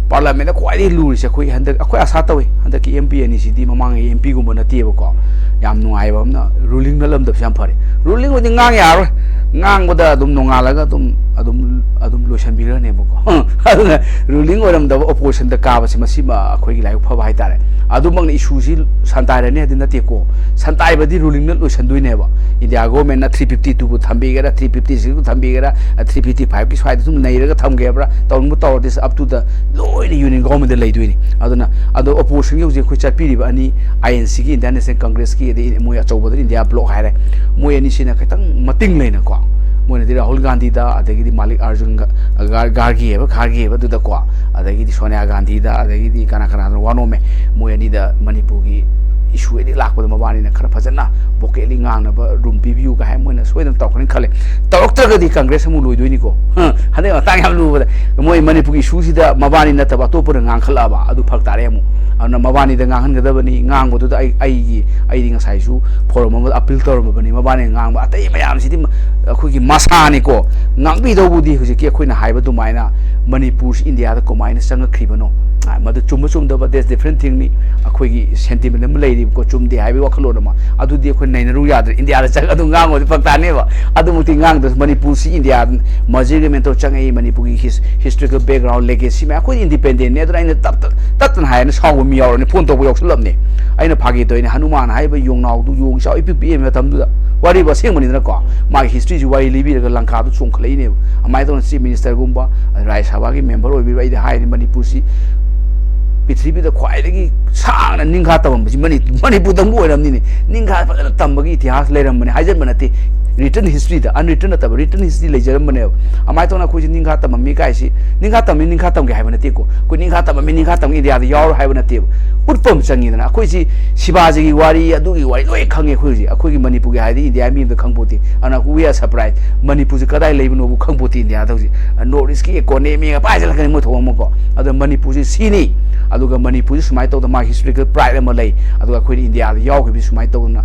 ꯄꯥꯔꯂꯥꯃꯦꯟꯗ ꯈ꯭ꯋꯥꯏꯗꯒꯤ ꯂꯨꯔꯤꯁꯦ ꯑꯩꯈꯣꯏ ꯍꯟꯗꯛ, ꯑꯩꯈꯣꯏ ꯑꯁꯥ ꯇꯧꯏ ꯍꯟꯗꯛꯀꯤ ꯑꯦꯝ ꯄꯤ ꯑꯅꯤꯁꯤꯗꯤ ꯃꯃꯥꯡꯉꯩ ꯑꯦꯝ ꯄꯤꯒꯨꯝꯕ ꯅꯠꯇꯦꯕꯀꯣ꯫ ꯌꯥꯝ ꯅꯨꯡꯉꯥꯏꯕ ꯑꯃꯅ ꯔꯨꯂꯤꯡ ꯅꯠꯂꯝꯗꯕꯁꯦ ꯌꯥꯝ ꯐꯔꯦ꯫ ꯔꯨꯂꯤꯡ ꯑꯣꯏꯗꯤ ꯉꯥꯡ ꯌꯥꯔꯣꯏ, ꯉꯥꯡꯕꯗ ꯑꯗꯨꯝ ꯅꯣꯡꯉꯥꯜꯂꯒ ꯑꯗꯨꯝ, ꯑꯗꯨꯝ ꯑꯗꯨꯝ ꯂꯣꯏꯁꯤꯟꯕꯤꯈ꯭ꯔꯅꯦꯕꯀꯣ꯫ ꯑꯗꯨꯅ ꯔꯨꯂꯤꯡ ꯑꯣꯏꯔꯝꯗꯕ ꯑꯣꯄꯣꯖꯤꯁꯟꯗ ꯀꯥꯕꯁꯤ ꯃꯁꯤꯃ ꯑꯩꯈꯣꯏꯒꯤ ꯂꯥꯏꯕꯛ ꯐꯕ ꯍꯥꯏꯇꯥꯔꯦ꯫ ꯑꯗꯨꯃꯛꯅ ꯏꯁꯨꯁꯤ ꯁꯟꯇꯥꯏꯔꯅꯤ ꯍꯥꯏꯗꯤ ꯅꯠꯇꯦꯀꯣ, ꯁꯟꯇꯥꯏꯕꯗꯤ ꯔꯨꯂꯤꯡꯅ ꯂꯣꯏꯁꯤꯟꯗꯣꯏꯅꯦꯕ꯫ ꯏꯟꯗꯤꯌꯥ ꯒꯣꯔꯃꯦꯟꯅ ꯊ꯭ꯔꯤ ꯐꯤꯐꯇꯤ ꯇꯨꯕꯨ ꯊꯝꯕꯤꯒꯦꯔꯥ, ꯊ꯭ꯔꯤ ꯐꯤꯐꯇꯤ ꯁꯤꯛꯁꯄꯨ ꯊꯝꯕꯤꯒꯦꯔꯥ, ꯊ꯭ꯔꯤ ꯐꯤꯐꯇꯤ ꯐꯥꯏꯚꯀꯤ ꯁ꯭ꯋꯥꯏꯗ ꯁꯨꯝ ꯅꯩꯔꯒ ꯊꯝꯒꯦ ꯍꯥꯏꯕ꯭ꯔꯥ, ꯇꯧꯅꯤꯡꯕ ꯇꯧꯔꯗꯤ ꯑꯞ ꯇꯨ ꯗ ꯂꯣꯏꯅ ꯌꯨꯅꯤꯌꯟ ꯒꯣꯔꯃꯦꯟꯗ ꯂꯩꯗꯣꯏꯅꯤ꯫ ꯑꯗꯨꯅ ꯑꯗꯣ ꯑꯣꯄꯣꯖꯤꯁꯟꯒꯤ ꯍꯧꯖꯤꯛ ꯑꯩꯈꯣꯏ ꯆꯠꯄꯤꯔꯤꯕ ꯑꯅꯤ, ꯑꯥꯏ ꯑꯦꯟ ꯁꯤꯒꯤ, ꯏꯟꯗꯤꯌꯥꯟ ꯅꯦꯁꯅꯦꯜ ꯀꯪꯒ꯭ꯔꯦꯁꯀꯤ, ꯑꯗꯩ ꯃꯣꯏ ꯑꯆꯧꯕꯗ ꯏꯟꯗꯤꯌꯥ ꯕ꯭ꯂꯣꯛ ꯍꯥꯏꯔꯦ, ꯃꯣꯏ ꯑꯅꯤꯁꯤꯅ ꯈꯤꯇꯪ ꯃꯇꯤꯡ ꯂꯩꯅꯀꯣ, ꯃꯣꯏꯅꯗꯤ ꯔꯥꯍꯨꯜ ꯒꯥꯟꯙꯤꯗ, ꯑꯗꯒꯤꯗꯤ ꯃꯥꯂꯤꯛ ꯑꯥꯔꯖꯨꯟ ꯒ-, ꯒꯥꯔ-, ꯒꯥꯔꯒꯤ ꯍꯥꯏꯕ, ꯈꯥꯔꯒꯦ ꯍꯥꯏꯕ ꯑꯗꯨꯗꯀꯣ, ꯑꯗꯒꯤꯗꯤ ꯁꯣꯅꯤꯌꯥ ꯒꯥꯟꯙꯤꯗ, ꯑꯗꯒꯤꯗꯤ ꯀꯅꯥ ꯀꯅꯥꯗꯅꯣ ꯋꯥ ꯅꯣꯝꯃꯦ꯫ ꯃꯣꯏ ꯑꯅꯤꯗ ꯃꯅꯤꯄꯨꯔꯒꯤ ꯏꯁꯨ ꯑꯅꯤ ꯂꯥꯛꯄꯗ ꯃꯕꯥꯅꯤꯅ ꯈꯔ ꯐꯖꯅ ꯕꯣꯀꯦꯠꯂꯤ ꯉꯥꯡꯅꯕ ꯔꯨꯝ ꯄꯤꯕꯤꯌꯨꯒ ꯍꯥꯏ, ꯃꯣꯏꯅ ꯁꯣꯏꯗꯅ ꯇꯧꯔꯛꯀꯅꯤ ꯈꯜꯂꯦ꯫ ꯇꯧꯔꯛꯇ꯭ꯔꯒꯗꯤ ꯀꯪꯒ꯭ꯔꯦꯁ ꯑꯃꯨꯛ ꯂꯣꯏꯗꯣꯏꯅꯤꯀꯣ꯫ ꯍ, ꯍꯟꯗꯛ ꯃꯇꯥꯡ ꯌꯥꯝ ꯂꯨꯕꯗ ꯃꯣꯏ ꯃꯅꯤꯄꯨꯔꯒꯤ ꯏꯁꯨꯁꯤꯗ ꯃꯕꯥꯅꯤ ꯅꯠꯇꯕ ꯑꯇꯣꯞꯄꯅ ꯉꯥꯡꯈꯠꯂꯛꯑꯕ ꯑꯗꯨ ꯐꯔꯛ ꯇꯥꯔꯦ ꯑꯃꯨꯛ꯫ ꯑꯗꯨꯅ ꯃꯕꯥꯅꯤꯗ ꯉꯥꯡꯍꯟꯒꯗꯕꯅꯤ꯫ ꯉꯥꯡꯕꯗꯨꯗ ꯑꯩ, ꯑꯩꯒꯤ, ꯑꯩꯗꯤ ꯉꯁꯥꯏꯁꯨ ꯐꯣꯔꯝ ꯑꯃꯗ ꯑꯄꯤꯜ ꯇꯧꯔꯝꯃꯕꯅꯤ꯫ ꯃꯕꯥꯅꯤꯅ ꯉꯥꯡꯕ ꯑꯇꯩ ꯃꯌꯥꯝꯁꯤꯗꯤ ꯃ-, ꯑꯩꯈꯣꯏꯒꯤ ꯃꯁꯥꯅꯤꯀꯣ꯫ ꯉꯥꯡꯕꯤꯗꯧꯕꯗꯤ ꯍꯧꯖꯤꯛꯀꯤ ꯑꯩꯈꯣꯏꯅ ꯍꯥꯏꯕ ꯑꯗꯨꯃꯥꯏꯅ ꯃꯅꯤꯄꯨꯔꯁꯤ ꯏꯟꯗꯤꯌꯥꯗ ꯀꯃꯥꯏꯅ ꯆꯪꯉꯛꯈ꯭ꯔꯤꯕꯅꯣ? ꯑ, ꯃꯗꯨ ꯆꯨꯝꯕ ꯆꯨꯝꯗꯕ, that's different thing ꯅꯤ꯫ ꯑꯩꯈꯣꯏꯒꯤ ꯁꯦꯟꯇꯤꯃꯦꯟ ꯑꯃ ꯂꯩꯔꯤꯕꯀꯣ, ꯆꯨꯝꯗꯦ ꯍꯥꯏꯕꯒꯤ ꯋꯥꯈꯜꯂꯣꯟ ꯑꯃ, ꯑꯗꯨꯗꯤ ꯑꯩꯈꯣꯏ ꯅꯩꯅꯔꯨ ꯌꯥꯗ꯭ꯔꯦ꯫ ꯏꯟꯗꯤꯌꯥꯗ ꯆꯪꯉ ꯑꯗꯨꯝ ꯉꯥꯡꯉꯨꯔꯗꯤ ꯐꯔꯛ ꯇꯥꯅꯦꯕ꯫ ꯑꯗꯨꯃꯛꯇꯤ ꯉꯥꯡꯗ꯭ꯔꯁꯨ ꯃꯅꯤꯄꯨꯔꯁꯤ ꯏꯟꯗꯤꯌꯥ ꯃꯔꯖꯤꯡ ꯑꯦꯒ꯭ꯔꯤꯃꯦꯟꯇꯣ ꯆꯪꯉꯛꯏ, ꯃꯅꯤꯄꯨꯔꯒꯤ ꯍꯤꯁ-, ꯍꯤꯁꯇꯣꯔꯤꯀꯦꯜ ꯕꯦꯛꯒ꯭ꯔꯥꯎꯟ, ꯂꯦꯒꯦꯁꯤ ꯃꯌꯥꯝ, ꯑꯩꯈꯣꯏꯗꯤ ꯏꯟꯗꯤꯄꯦꯟꯗꯦꯟꯅꯦ꯫ ꯑꯗꯨꯅ ꯑꯩꯅ ꯇꯞ-, ꯇꯞ-, ꯇꯠꯇꯅ ꯍꯥꯏꯅ ꯁꯥꯎꯕ ꯃꯤ ꯌꯥꯎꯔꯅꯤ, ꯐꯣꯟ ꯇꯧꯕ ꯌꯥꯎꯁꯜꯂꯕꯅꯦ꯫ ꯑꯩꯅ ꯐꯥꯒꯤ ꯇꯧꯔꯤꯅꯦ, ꯍꯅꯨꯃꯥꯟ ꯍꯥꯏꯕ ꯌꯣꯡꯅꯥꯎꯗꯨ ꯌꯣꯡ ꯆꯥꯎ ꯏꯄꯤꯛ ꯄꯤꯛꯏ ꯃꯇꯝꯗꯨꯗ꯫ ꯋꯥꯔꯤꯕꯨ ꯑꯁꯦꯡꯕꯅꯤꯗꯅꯀꯣ, ꯃꯥꯒꯤ ꯍꯤꯁꯇ꯭ꯔꯤꯁꯤ ꯋꯥꯔꯤ ꯂꯤꯕꯤꯔꯒ ꯂꯪꯀꯥꯗꯨ ꯆꯣꯡꯈꯠꯂꯛꯏꯅꯦꯕ꯫ ꯑꯗꯨꯃꯥꯏꯅ ꯇꯧꯅ ꯆꯤꯐ ꯃꯤꯅꯤꯁꯇꯔꯒꯨꯝꯕ, ꯔꯥꯖ꯭ꯌ ꯁꯚꯥꯒꯤ ꯃꯦꯝꯕꯔ ꯑꯣꯏꯕꯤꯕ, ꯑꯩꯗꯤ ꯍꯥꯏꯔꯤꯅꯤ, ꯃꯅꯤꯄꯨꯔꯁꯤ ꯄ꯭ꯔꯤꯊꯤꯕꯤꯗ ꯈ꯭ꯋꯥꯏꯗꯒꯤ ꯁꯥꯡꯅ ꯅꯤꯡꯈꯥ ꯇꯝꯃꯝꯕꯁꯤ ꯃꯅꯤ-, ꯃꯅꯤꯄꯨꯔꯗꯪꯕꯨ ꯑꯣꯏꯔꯝꯅꯤꯅꯦ꯫ ꯅꯤꯡꯈꯥ ꯐꯖꯅ ꯇꯝꯕꯒꯤ ꯏꯇꯤꯍꯥꯁ ꯂꯩꯔꯝꯕꯅꯦ, ꯍꯥꯏꯖꯟꯕ ꯅꯠꯇꯦ꯫ ꯔꯤꯇꯟ ꯍꯤꯁꯇ꯭ꯔꯤꯗ, ꯑꯟꯔꯤꯇꯟ ꯅꯠꯇꯕ, ꯔꯤꯇꯟ ꯍꯤꯁꯇ꯭ꯔꯤ ꯂꯩꯖꯔꯝꯕꯅꯦꯕ꯫ ꯑꯗꯨꯃꯥꯏꯅ ꯇꯧꯅ ꯑꯩꯈꯣꯏꯁꯦ ꯅꯤꯡꯈꯥ ꯇꯝꯃꯝꯃꯤ ꯀꯥꯏꯁꯤ, ꯅꯤꯡꯈꯥ ꯇꯝꯃꯤ, ꯅꯤꯡꯈꯥ ꯇꯝꯒꯦ ꯍꯥꯏꯕ ꯅꯠꯇꯦꯀꯣ꯫ ꯑꯩꯈꯣꯏ ꯅꯤꯡꯈꯥ ꯇꯝꯃꯝꯃꯤ, ꯅꯤꯡꯈꯥ ꯇꯝꯒꯦ, ꯏꯟꯗꯤꯌꯥꯗ ꯌꯥꯎꯔꯣꯏ ꯍꯥꯏꯕ ꯅꯠꯇꯦꯕ꯫ ꯎꯠꯄ ꯑꯃ ꯆꯪꯉꯤꯗꯅ꯫ ꯑꯩꯈꯣꯏꯁꯤ ꯁꯤꯕꯥꯖꯤꯒꯤ ꯋꯥꯔꯤ, ꯑꯗꯨꯒꯤ ꯋꯥꯔꯤ ꯂꯣꯏ ꯈꯪꯉꯦ ꯑꯩꯈꯣꯏ ꯍꯧꯖꯤꯛ꯫ ꯑꯩꯈꯣꯏꯒꯤ ꯃꯅꯤꯄꯨꯔꯒꯤ ꯍꯥꯏꯔꯗꯤ ꯏꯟꯗꯤꯌꯥ ꯃꯤ ꯑꯃꯗ ꯈꯪꯄꯣꯠꯇꯦ꯫ ꯑꯗꯨꯅ we are surprised꯫ ꯃꯅꯤꯄꯨꯔꯁꯤ ꯀꯗꯥꯏ ꯂꯩꯕꯅꯣꯕꯨ ꯈꯪꯄꯣꯠꯇꯦ ꯏꯟꯗꯤꯌꯥꯗ ꯍꯧꯖꯤꯛ꯫ ꯅꯣꯔꯠ ꯏꯁꯀꯤ ꯏꯀꯣꯅꯣꯃꯤꯒ ꯄꯥꯏꯁꯤꯜꯂꯛꯀꯅꯤ ꯃꯣꯏ ꯊꯣꯛꯄ ꯑꯃꯀꯣ꯫ ꯑꯗꯣ ꯃꯅꯤꯄꯨꯔꯁꯤ ꯁꯤꯅꯤ꯫ ꯑꯗꯨꯒ ꯃꯅꯤꯄꯨꯔꯁꯤ ꯁꯨꯃꯥꯏꯅ ꯇꯧꯗꯅ ꯃꯥꯒꯤ ꯍꯤꯁꯇꯣꯔꯤꯀꯦꯜ ꯄ꯭ꯔꯥꯏꯗ ꯑꯃ ꯂꯩ꯫ ꯑꯗꯨꯒ ꯑꯩꯈꯣꯏꯅ ꯏꯟꯗꯤꯌꯥꯗ ꯌꯥꯎꯈꯤꯕꯁꯤ ꯁꯨꯃꯥꯏꯅ ꯇꯧꯗꯅ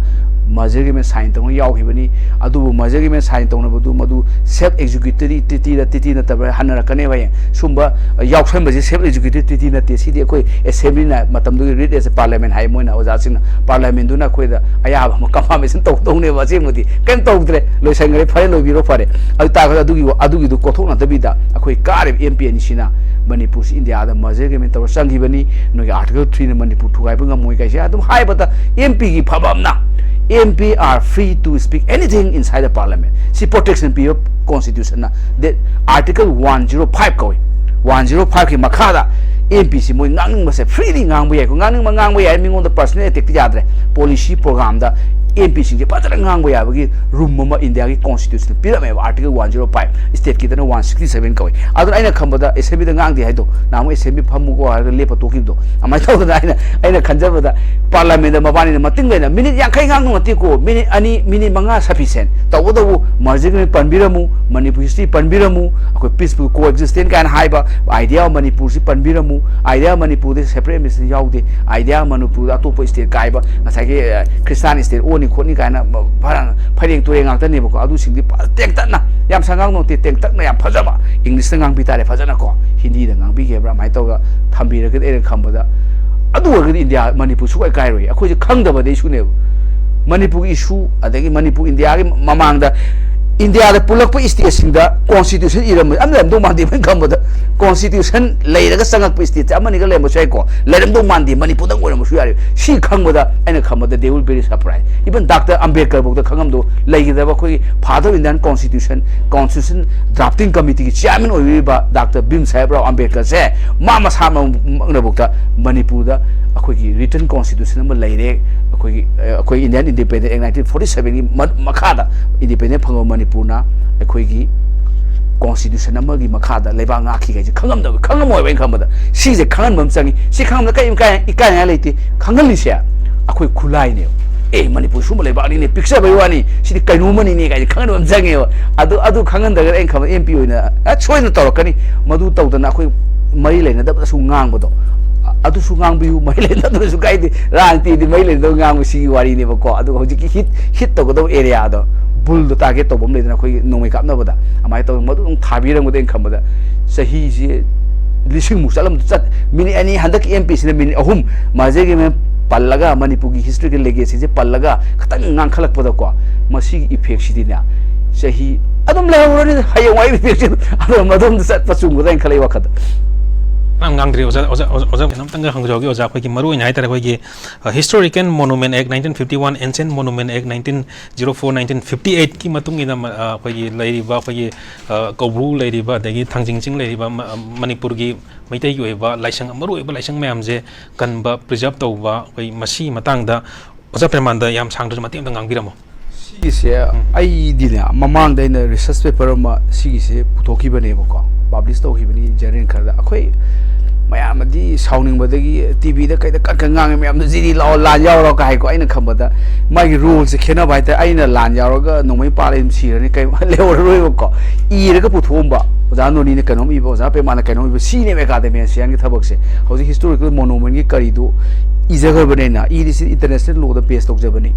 merger agreement sign ꯇꯧꯅ ꯌꯥꯎꯈꯤꯕꯅꯤ꯫ ꯑꯗꯨꯕꯨ merger agreement sign ꯇꯧꯅꯕꯗꯨ ꯃꯗꯨ self executory treatyꯔ treaty ꯅꯠꯇꯕ꯭ꯔꯥ ꯍꯟꯅꯔꯛꯀꯅꯦꯕ ꯍꯌꯦꯡ꯫ ꯁꯨꯝꯕ ꯌꯥꯎꯁꯟꯕꯁꯤ self executory treaty ꯅꯠꯇꯦ꯫ ꯁꯤꯗꯤ ꯑꯩꯈꯣꯏ assemblyꯅ ꯃꯇꯝꯗꯨꯒꯤ writ as a parliament ꯍꯥꯏ ꯃꯣꯏꯅ ꯑꯣꯖꯥꯁꯤꯡꯅ꯫ Parliamentꯗꯨꯅ ꯑꯩꯈꯣꯏꯗ ꯑꯌꯥꯕ ꯑꯃ confirmation ꯇꯧꯗꯧꯅꯦꯕ꯫ ꯑꯁꯦꯡꯕꯗꯤ ꯀꯩꯝ ꯇꯧꯗ꯭ꯔꯦ, ꯂꯣꯏꯁꯟꯈ꯭ꯔꯦ, ꯐꯔꯦ, ꯂꯣꯏꯕꯤꯔꯣ, ꯐꯔꯦ꯫ ꯑꯗꯨ ꯇꯥꯔꯒꯁꯨ ꯑꯗꯨꯒꯤ, ꯑꯗꯨꯒꯤꯗꯨ ꯀꯣꯊꯣꯛꯅꯗꯕꯤꯗ ꯑꯩꯈꯣꯏ ꯀꯥꯔꯤꯕ MP ꯑꯅꯤꯁꯤꯅ ꯃꯅꯤꯄꯨꯔꯁꯤ ꯏꯟꯗꯤꯌꯥꯗ merger agreement ꯇꯧꯔ ꯆꯪꯈꯤꯕꯅꯤ, ꯅꯣꯏꯒꯤ Article threeꯅ ꯃꯅꯤꯄꯨꯔ ꯊꯨꯒꯥꯏꯕ ꯉꯝꯃꯣꯏ ꯀꯥꯏꯁꯦ ꯑꯗꯨꯝ ꯍꯥꯏꯕꯗ, MPꯒꯤ ꯐꯕ ꯑꯃꯅ MP are free to speak anything inside the parliament꯫ ꯁꯤ protection ꯄꯤꯕ constitutionꯅ꯫ That Article one zero five ꯀꯧꯏ꯫ One zero fiveꯀꯤ ꯃꯈꯥꯗ MPꯁꯤ ꯃꯣꯏ ꯉꯥꯡꯅꯤꯡꯕꯁꯦ freely ꯉꯥꯡꯕ ꯌꯥꯏꯀꯣ꯫ ꯉꯥꯡꯅꯤꯡꯕ ꯉꯥꯡꯕ ꯌꯥꯏ, ꯃꯤꯉꯣꯟꯗ personal attackꯇꯤ ꯌꯥꯗ꯭ꯔꯦ꯫ Policy programꯗ MPꯁꯤꯡꯁꯦ ꯐꯖꯅ ꯉꯥꯡꯕ ꯌꯥꯕꯒꯤ room ꯑꯃ ꯏꯟꯗꯤꯌꯥꯒꯤ constitutionꯅ ꯄꯤꯔꯝꯃꯦꯕ, Article one zero five꯫ Stateꯀꯤꯗꯅ one sixty seven ꯀꯧꯏ꯫ ꯑꯗꯨꯅ ꯑꯩꯅ ꯈꯟꯕꯗ assemblyꯗ ꯉꯥꯡꯗꯦ ꯍꯥꯏꯗꯣ, ꯅꯍꯥꯟꯃꯨꯛ assembly ꯐꯝꯃꯨꯀꯣ ꯍꯥꯏꯔꯒ ꯂꯦꯞꯄ ꯇꯣꯛꯈꯤꯕꯗꯣ, ꯑꯗꯨꯃꯥꯏꯅ ꯇꯧꯗꯅ ꯑꯩꯅ, ꯑꯩꯅ ꯈꯟꯖꯕꯗ parliamentꯗ ꯃꯕꯥꯅꯤꯅ ꯃꯇꯤꯡ ꯂꯩꯅ minute ꯌꯥꯡꯈꯩ ꯉꯥꯡꯕ ꯅꯠꯇꯦꯀꯣ, minute ꯑꯅꯤ, minute ꯃꯉꯥ sufficient꯫ ꯇꯧꯕꯇꯕꯨ merger agreement ꯄꯟꯕꯤꯔꯝꯃꯨ, ꯃꯅꯤꯄꯨꯔ history ꯄꯟꯕꯤꯔꯝꯃꯨ, ꯑꯩꯈꯣꯏ peaceful coexistence ꯀꯥꯏꯅ ꯍꯥꯏꯕ idea of ꯃꯅꯤꯄꯨꯔꯁꯤ ꯄꯟꯕꯤꯔꯝꯃꯨ, idea of ꯃꯅꯤꯄꯨꯔꯗ separate administration ꯌꯥꯎꯗꯦ, idea of ꯃꯅꯤꯄꯨꯔꯗ ꯑꯇꯣꯞꯄ state ꯀꯥꯏꯕ, ꯉꯁꯥꯏꯒꯤ, ꯑ, Christian state ꯑꯣꯟꯅꯤ ꯈꯣꯠꯅꯤ ꯀꯥꯏꯅ ꯐꯔ-, ꯐꯩꯔꯦꯡ ꯇꯨꯔꯦꯡ ꯉꯥꯛꯇꯅꯦꯕꯀꯣ꯫ ꯑꯗꯨꯁꯤꯡꯗꯤ ꯐꯖ ꯇꯦꯟꯇꯛꯅ, ꯌꯥꯝ ꯁꯪꯒꯥꯡ ꯅꯣꯇꯦ, ꯇꯦꯟꯇꯛꯅ ꯌꯥꯝ ꯐꯖꯕ Englishꯇ ꯉꯥꯡꯕꯤ ꯇꯥꯔꯦ, ꯐꯖꯅꯀꯣ, ꯍꯤꯟꯗꯤꯗ ꯉꯥꯡꯕꯤꯒꯦꯕ꯭ꯔꯥ ꯑꯗꯨꯃꯥꯏꯅ ꯇꯧꯔꯒ ꯊꯝꯕꯤꯔꯒꯗꯤ ꯑꯩꯅ ꯈꯟꯕꯗ, ꯑꯗꯨ ꯑꯣꯏꯔꯒꯗꯤ ꯏꯟꯗꯤꯌꯥ, ꯃꯅꯤꯄꯨꯔ ꯁꯨꯛꯀꯥꯏ ꯀꯥꯏꯔꯣꯏ꯫ ꯑꯩꯈꯣꯏꯁꯦ ꯈꯪꯗꯕꯗꯩꯁꯨꯅꯦꯕ꯫ ꯃꯅꯤꯄꯨꯔꯒꯤ issue, ꯑꯗꯒꯤ ꯃꯅꯤꯄꯨꯔ ꯏꯟꯗꯤꯌꯥꯒꯤ ꯃꯃꯥꯡꯗ ꯏꯟꯗꯤꯌꯥꯗ ꯄꯨꯜꯂꯛꯄ stateꯁꯤꯡꯗ constitution ꯏꯔꯝꯕ ꯑꯃ ꯂꯩꯔꯝꯗꯧ ꯃꯥꯟꯗꯦ꯫ ꯑꯩꯅ ꯈꯟꯕꯗ constitution ꯂꯩꯔꯒ ꯆꯪꯉꯛꯄ stateꯁꯦ ꯑꯃꯅꯤꯒ ꯂꯩꯔꯝꯕꯁꯨ ꯌꯥꯏꯀꯣ, ꯂꯩꯔꯝꯗꯧ ꯃꯥꯟꯗꯦ, ꯃꯅꯤꯄꯨꯔꯗꯪ ꯑꯣꯏꯔꯝꯕꯁꯨ ꯌꯥꯔꯦ꯫ ꯁꯤ ꯈꯪꯕꯗ ꯑꯩꯅ ꯈꯟꯕꯗ they will very surprise꯫ Even Doctor Ambedkar ꯐꯥꯎꯗ ꯈꯪꯉꯝꯗꯧ, ꯂꯩꯈꯤꯗꯕ ꯑꯩꯈꯣꯏꯒꯤ father of Indian constitution, constitution drafting committeeꯒꯤ chairman ꯑꯣꯏꯕꯤꯔꯤꯕ Doctor ꯕꯤꯝ ꯁꯥꯍꯦꯕ ꯔꯥꯎ ꯑꯝꯕꯦꯗꯀꯔꯁꯦ ꯃꯥ ꯃꯁꯥꯃꯛꯅꯐꯥꯎꯗ ꯃꯅꯤꯄꯨꯔꯗ ꯑꯩꯈꯣꯏꯒꯤ written constitution ꯑꯃ ꯂꯩꯔꯦ, ꯑꯩꯈꯣꯏꯒꯤ, ꯑ, ꯑꯩꯈꯣꯏ Indian Independent Act nineteen forty sevenꯒꯤ ꯃ-, ꯃꯈꯥꯗ independent ꯐꯪꯕ ꯃꯅꯤꯄꯨꯔꯅ ꯑꯩꯈꯣꯏꯒꯤ constitution ꯑꯃꯒꯤ ꯃꯈꯥꯗ ꯂꯩꯕꯥꯛ ꯉꯥꯛꯈꯤ ꯍꯥꯏꯁꯦ ꯈꯪꯉꯝꯗꯕ, ꯈꯪꯉꯝꯃꯣꯏꯕ꯫ ꯑꯩꯅ ꯈꯟꯕꯗ ꯁꯤꯁꯦ ꯈꯪꯍꯟꯕ ꯑꯃ ꯆꯪꯉꯤ꯫ ꯁꯤ ꯈꯪꯍꯟꯕꯗ ꯀꯔꯤ ꯏꯀꯥꯏ-, ꯏꯀꯥꯏꯅꯤꯡꯉꯥꯏ ꯂꯩꯇꯦ꯫ ꯈꯪꯍꯜꯂꯤꯁꯦ ꯑꯩꯈꯣꯏ ꯈꯨꯂꯥꯏꯅꯦꯕ꯫ ꯑꯦ, ꯃꯅꯤꯄꯨꯔ ꯁꯨꯝꯕ ꯂꯩꯕꯥꯛꯅꯤꯅꯦ, ꯄꯤꯛꯆꯕꯩ ꯋꯥꯅꯤ, ꯁꯤꯗꯤ ꯀꯩꯅꯣꯝꯃꯅꯤꯅꯦ ꯀꯥꯏꯁꯦ ꯈꯪꯍꯟꯕ ꯑꯃ ꯆꯪꯉꯦꯕ꯫ ꯑꯗꯨ, ꯑꯗꯨ ꯈꯪꯍꯟꯗ꯭ꯔꯒꯗꯤ ꯑꯩꯅ ꯈꯟꯕꯗ MP ꯑꯣꯏꯅ, ꯑ, ꯁꯣꯏꯗꯅ ꯇꯧꯔꯛꯀꯅꯤ꯫ ꯃꯗꯨ ꯇꯧꯗꯅ ꯑꯩꯈꯣꯏ ꯃꯔꯤ ꯂꯩꯅꯗꯕꯗꯁꯨ ꯉꯥꯡꯕꯗꯣ, ꯑ, ꯑꯗꯨꯁꯨ ꯉꯥꯡꯕꯤꯌꯨ, ꯃꯩ ꯂꯩꯅꯗꯕꯁꯨ ꯀꯥꯏꯗꯦ, ꯔꯥꯡ ꯇꯤꯗꯤ ꯃꯩ ꯂꯩꯅꯗꯕ ꯉꯥꯡꯕ ꯁꯤꯒꯤ ꯋꯥꯔꯤꯅꯦꯕꯀꯣ꯫ ꯑꯗꯨꯒ ꯍꯧꯖꯤꯛꯀꯤ ꯍꯤꯠ ꯍꯤꯠ ꯇꯧꯒꯗꯕ ꯑꯦꯔꯤꯌꯥꯗꯣ, ꯕꯨꯜꯗꯣ ꯇꯥꯔꯒꯦꯠ ꯇꯧꯕ ꯑꯃ ꯂꯩꯗꯅ, ꯑꯩꯈꯣꯏꯒꯤ ꯅꯣꯡꯃꯩ ꯀꯥꯞꯅꯕꯗ ꯑꯗꯨꯃꯥꯏꯅ ꯇꯧꯗꯅ ꯃꯗꯨ ꯑꯗꯨꯝ ꯊꯥꯕꯤꯔꯝꯒꯗ꯭ꯔꯅ ꯈꯟꯕꯗ, ꯆꯍꯤꯁꯦ ꯂꯤꯁꯤꯡꯃꯨꯛ ꯆꯠꯂꯝ ꯆꯠ ꯃꯤꯅꯤꯠ ꯑꯅꯤ, ꯍꯟꯗꯛꯀꯤ ꯑꯦꯝ ꯄꯤꯁꯤꯅ ꯃꯤꯅꯤꯠ ꯑꯍꯨꯝ ꯃꯥꯁꯦꯒꯤ ꯄꯜꯂꯒ, ꯃꯅꯤꯄꯨꯔꯒꯤ ꯍꯤꯁꯇ꯭ꯔꯤꯒꯤ ꯂꯦꯒꯦꯁꯤꯁꯦ ꯄꯜꯂꯒ ꯈꯤꯇꯪ ꯉꯥꯡꯈꯠꯂꯛꯄꯗꯀꯣ, ꯃꯁꯤꯒꯤ ꯏꯐꯦꯛꯁꯤꯗꯤꯅꯦ ꯆꯍꯤ ꯑꯗꯨꯝ ꯂꯩꯍꯧꯔꯅꯤ, ꯍꯌꯦꯡꯋꯥꯏ ꯏꯐꯦꯛꯁꯤ ꯑꯗꯨꯝ ꯑꯗꯣꯝꯗ ꯆꯠꯄ ꯆꯨꯝꯒꯗ꯭ꯔꯥ ꯍꯥꯏꯅ ꯈꯜꯂꯦ ꯋꯥꯈꯜꯗ꯫ ꯌꯥꯝ ꯉꯥꯡꯗ꯭ꯔꯤ ꯑꯣꯖꯥ꯫ ꯑꯣꯖꯥ ꯑꯣꯖꯥ ꯑꯣꯖꯥ ꯀꯩꯅꯣꯝꯇꯪꯒ ꯍꯪꯖꯍꯧꯒꯦ ꯑꯣꯖꯥ꯫ ꯑꯩꯈꯣꯏꯒꯤ ꯃꯔꯨꯑꯣꯏꯅ ꯍꯥꯏꯇꯥꯔꯦ, ꯑꯩꯈꯣꯏꯒꯤ historical monument act nineteen fifty one, ancient monument act nineteen zero four, nineteen fifty ꯑꯩꯠꯀꯤ ꯃꯇꯨꯡ ꯏꯟꯅ ꯃ- ꯑ, ꯑꯩꯈꯣꯏꯒꯤ ꯂꯩꯔꯤꯕ ꯑꯩꯈꯣꯏꯒꯤ ꯑ, ꯀꯧꯕ꯭ꯔꯨ ꯂꯩꯔꯤꯕ, ꯑꯗꯒꯤ ꯊꯥꯡꯖꯤꯡ ꯆꯤꯡ ꯂꯩꯔꯤꯕ ꯃ- ꯃꯅꯤꯄꯨꯔꯒꯤ ꯃꯩꯇꯩꯒꯤ ꯑꯣꯏꯕ ꯂꯥꯏꯁꯪ, ꯃꯔꯨꯑꯣꯏꯕ ꯂꯥꯏꯁꯪ ꯃꯌꯥꯝꯁꯦ ꯀꯟꯕ, ꯄ꯭ꯔꯤꯖꯥꯕ ꯇꯧꯕ, ꯑꯩꯈꯣꯏ ꯃꯁꯤꯒꯤ ꯃꯇꯥꯡꯗ ꯑꯣꯖꯥ ꯄ꯭ꯔꯦꯃꯥꯟꯗ ꯌꯥꯝ ꯁꯥꯡꯗ꯭ꯔꯁꯨ ꯃꯇꯦꯛ ꯑꯝꯇ ꯉꯥꯡꯕꯤꯔꯝꯃꯣ꯫ ꯁꯤꯒꯤꯁꯦ ꯑꯩꯗꯤꯅꯦ, ꯃꯃꯥꯡꯗ ꯑꯩꯅ ꯔꯤꯁꯔꯁ ꯄꯦꯄꯔ ꯑꯃ ꯁꯤꯒꯤꯁꯦ ꯄꯨꯊꯣꯛꯈꯤꯕꯅꯦꯕꯀꯣ, ꯄꯕ꯭ꯂꯤꯁ ꯇꯧꯈꯤꯕꯅꯤ ꯖꯔꯅꯦꯜ ꯈꯔꯗ꯫ ꯑꯩꯈꯣꯏ ꯃꯌꯥꯝꯅꯗꯤ ꯁꯥꯎꯅꯤꯡꯕꯗꯒꯤ ꯇꯤ ꯚꯤꯗ ꯀꯩꯗ ꯀꯟ ꯀꯟ ꯉꯥꯡꯉꯤ ꯃꯌꯥꯝꯗꯣ, "ꯖꯤꯗꯤ ꯂꯥꯛꯑꯣ, ꯂꯥꯟ ꯌꯥꯎꯔꯣ" ꯀꯥꯏ ꯍꯥꯏꯀꯣ꯫ ꯑꯩꯅ ꯈꯟꯕꯗ ꯃꯥꯒꯤ ꯔꯣꯜꯁꯦ ꯈꯦꯠꯅꯕ ꯍꯥꯏꯇꯥꯔꯦ꯫ ꯑꯩꯅ ꯂꯥꯟ ꯌꯥꯎꯔꯒ ꯅꯣꯡꯃꯩ ꯄꯥꯜꯂ ꯑꯗꯨꯝ ꯁꯤꯔꯅꯤ, ꯀꯩꯝ ꯂꯩꯍꯧꯔꯔꯣꯏꯕꯀꯣ꯫ ꯏꯔꯒ ꯄꯨꯊꯣꯛꯑꯝꯕ, ꯑꯣꯖꯥ ꯅꯣꯅꯤꯅ ꯀꯩꯅꯣꯝ ꯏꯕ, ꯑꯣꯖꯥ ꯄ꯭ꯔꯦꯃꯥꯅ ꯀꯩꯅꯣꯝ ꯏꯕ, ꯁꯤꯅꯦꯕ ꯑꯦꯀꯥꯗꯦꯃꯤꯁꯤꯌꯥꯟꯒꯤ ꯊꯕꯛꯁꯦ꯫ ꯍꯧꯖꯤꯛ ꯍꯤꯁꯇꯣꯔꯤꯀꯦꯜ ꯃꯣꯅꯨꯃꯦꯟꯒꯤ ꯀꯔꯤꯗꯨ ꯏꯖꯈ꯭ꯔꯕꯅꯤꯅ, ꯏꯔꯤꯁꯤ ꯏꯟꯇꯔꯅꯦꯁꯅꯦꯜ ꯂꯣꯗ ꯕꯦꯁ ꯇꯧꯖꯕꯅꯤ꯫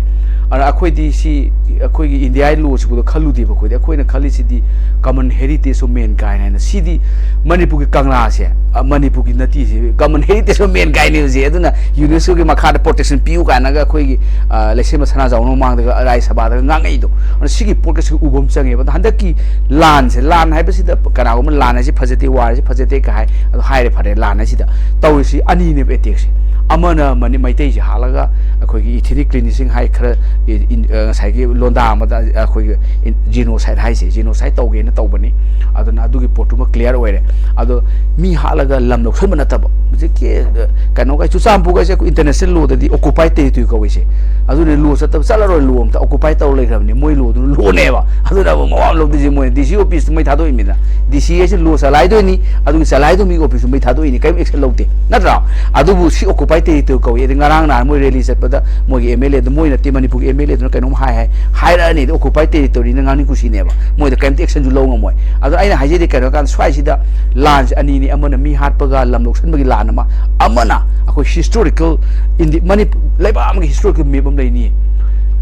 ꯑꯗꯨꯅ ꯑꯩꯈꯣꯏꯗꯤ ꯁꯤ ꯑꯩꯈꯣꯏꯒꯤ ꯏꯟꯗꯤꯌꯥꯒꯤ ꯂꯣꯁꯤꯕꯨꯗ ꯈꯜꯂꯨꯗꯦꯕ ꯑꯩꯈꯣꯏꯗꯤ꯫ ꯑꯩꯈꯣꯏꯅ ꯈꯜꯂꯤꯁꯤꯗꯤ common heritage of mankind ꯍꯥꯏꯅ꯫ ꯁꯤꯗꯤ ꯃꯅꯤꯄꯨꯔꯒꯤ ꯀꯪꯂꯥꯁꯦ, ꯑ, ꯃꯅꯤꯄꯨꯔꯒꯤ ꯅꯠꯇꯦ, ꯁꯤ common heritage of mankindꯅꯦꯕ ꯁꯤ꯫ ꯑꯗꯨꯅ ꯌꯨꯅꯦꯁꯀꯣꯒꯤ ꯃꯈꯥꯗ ꯄ꯭ꯔꯣꯇꯦꯛꯁꯟ ꯄꯤꯌꯨ ꯀꯥꯏꯅꯒ ꯑꯩꯈꯣꯏꯒꯤ, ꯑ, ꯂꯩꯁꯦꯝꯕ ꯁꯅꯥꯖꯥꯎꯕ ꯃꯃꯥꯡꯗꯒ ꯔꯥꯖ꯭ꯌ ꯁꯚꯥꯗꯒ ꯉꯥꯡꯉꯛꯏꯗꯣ꯫ ꯑꯗꯨꯅ ꯁꯤꯒꯤ ꯄꯣꯠꯀꯁꯤ ꯎꯕ ꯑꯃ ꯆꯪꯉꯦꯕ꯫ ꯑꯗꯣ ꯍꯟꯗꯛꯀꯤ ꯂꯥꯟꯁꯦ, ꯂꯥꯟ ꯍꯥꯏꯕꯁꯤꯗ ꯀꯅꯥꯒꯨꯝꯕ ꯂꯥꯟ ꯍꯥꯏꯁꯤ ꯐꯖꯗꯦ, ꯋꯥꯔ ꯍꯥꯏꯁꯤ ꯐꯖꯗꯦ ꯀ ꯍꯥꯏ, ꯑꯗꯣ ꯍꯥꯏꯔꯦ ꯐꯔꯦ, ꯂꯥꯟ ꯍꯥꯏꯁꯤꯗ ꯇꯧꯔꯤꯁꯤ ꯑꯅꯤꯅꯦꯕ ꯑꯦꯇꯦꯛꯁꯦ꯫ ꯑꯃꯅ ꯃꯅꯤ-, ꯃꯩꯇꯩꯁꯦ ꯍꯥꯠꯂꯒ ꯑꯩꯈꯣꯏꯒꯤ ethnic cleansing ꯍꯥꯏ ꯈꯔ, ꯏ-, ꯏꯟ-, ꯑ, ꯉꯁꯥꯏꯒꯤ ꯂꯣꯟꯗꯥ ꯑꯃꯗ ꯑꯩꯈꯣꯏꯒꯤ ꯏꯟ-, genocide ꯍꯥꯏꯁꯦ, genocide ꯇꯧꯒꯦꯅ ꯇꯧꯕꯅꯤ꯫ ꯑꯗꯨꯅ ꯑꯗꯨꯒꯤ ꯄꯣꯠꯇꯨꯃ clear ꯑꯣꯏꯔꯦ꯫ ꯑꯗꯣ ꯃꯤ ꯍꯥꯠꯂꯒ ꯂꯝ ꯂꯧꯁꯟꯕ ꯅꯠꯇꯕ, ꯍꯧꯖꯤꯛꯀꯤ, ꯑ, ꯀꯩꯅꯣꯒ ꯆꯨꯔꯆꯥꯟꯄꯨꯔꯒꯁꯦ ꯑꯩꯈꯣꯏ international lawꯗꯗꯤ occupied territory ꯀꯧꯏꯁꯦ꯫ ꯑꯗꯨꯅ ꯂꯣ ꯆꯠꯇꯕ, ꯆꯠꯂꯔꯣꯏ, ꯂꯣ ꯑꯝꯇ ꯑꯣꯀꯨꯄꯥꯏ ꯇꯧꯔ ꯂꯩꯈ꯭ꯔꯕꯅꯤ꯫ ꯃꯣꯏ ꯂꯣꯗꯨꯅ ꯂꯣꯅꯦꯕ꯫ ꯑꯗꯨꯅ ꯑꯃꯨꯛ ꯃꯋꯥ ꯑꯃ ꯂꯧꯗꯣꯏꯁꯦ ꯃꯣꯏꯅ ꯗꯤ ꯁꯤ ꯑꯣꯐꯤꯁꯇꯨ ꯃꯩ ꯊꯥꯗꯣꯛꯏꯃꯤꯅ꯫ ꯗꯤ ꯁꯤ ꯍꯥꯏꯁꯤ ꯂꯣ ꯆꯂꯥꯏꯗꯣꯏꯅꯤ, ꯑꯗꯨꯒꯤ ꯆꯂꯥꯏꯗꯣ ꯃꯤ ꯑꯣꯐꯤꯁꯇꯨ ꯃꯩ ꯊꯥꯗꯣꯛꯏꯅꯤ, ꯀꯔꯤꯝ ꯑꯦꯛꯁꯟ ꯂꯧꯗꯦ, ꯅꯠꯇ꯭ꯔꯥ? ꯑꯗꯨꯕꯨ ꯁꯤ ꯑꯣꯀꯨꯄꯥꯏ ꯇꯦꯔꯤꯇꯣꯔꯤ ꯀꯧꯏ꯫ ꯑꯗꯩ ꯉꯔꯥꯡ ꯅꯍꯥꯟ ꯃꯣꯏ ꯔꯦꯂꯤ ꯆꯠꯄꯗ ꯃꯣꯏꯒꯤ ꯑꯦꯝ ꯑꯦꯜ ꯑꯦꯗꯨ, ꯃꯣꯏ ꯅꯠꯇꯦ, ꯃꯅꯤꯄꯨꯔꯒꯤ ꯑꯦꯝ ꯑꯦꯜ ꯑꯦꯗꯨꯅ ꯀꯩꯅꯣꯝ ꯍꯥꯏ ꯍꯥꯏ ꯍꯥꯏꯔꯛꯑꯅꯤ, ꯑꯗꯩ ꯑꯣꯀꯨꯄꯥꯏ ꯇꯦꯔꯤꯇꯣꯔꯤꯅ ꯉꯥꯡꯅꯤꯡ ꯀꯨꯁꯤꯅꯦꯕ꯫ ꯃꯣꯏꯗ ꯀꯔꯤꯝꯇ ꯑꯦꯛꯁꯟꯁꯨ ꯂꯧ ꯉꯝꯃꯣꯏ꯫ ꯑꯗꯣ ꯑꯩꯅ ꯍꯥꯏꯖꯩꯗꯤ ꯀꯩꯅꯣ ꯍꯥꯏ ꯀꯥꯟꯗ ꯁ꯭ꯋꯥꯏꯁꯤꯗ ꯂꯥꯟꯁꯦ ꯑꯅꯤꯅꯤ, ꯑꯃꯅ ꯃꯤ ꯍꯥꯠꯄꯒ ꯂꯝ ꯂꯧꯁꯤꯟꯕꯒꯤ ꯂꯥꯟ ꯑꯃ, ꯑꯃꯅ ꯑꯩꯈꯣꯏ ꯍꯤꯁꯇꯣꯔꯤꯀꯦꯜ, ꯏꯟꯗꯤ-, ꯃꯅꯤ-, ꯂꯩꯕꯥꯛ ꯑꯃꯒꯤ ꯍꯤꯁꯇꯣꯔꯤꯀꯦꯜ ꯃꯦꯞ ꯑꯃ ꯂꯩꯅꯤ꯫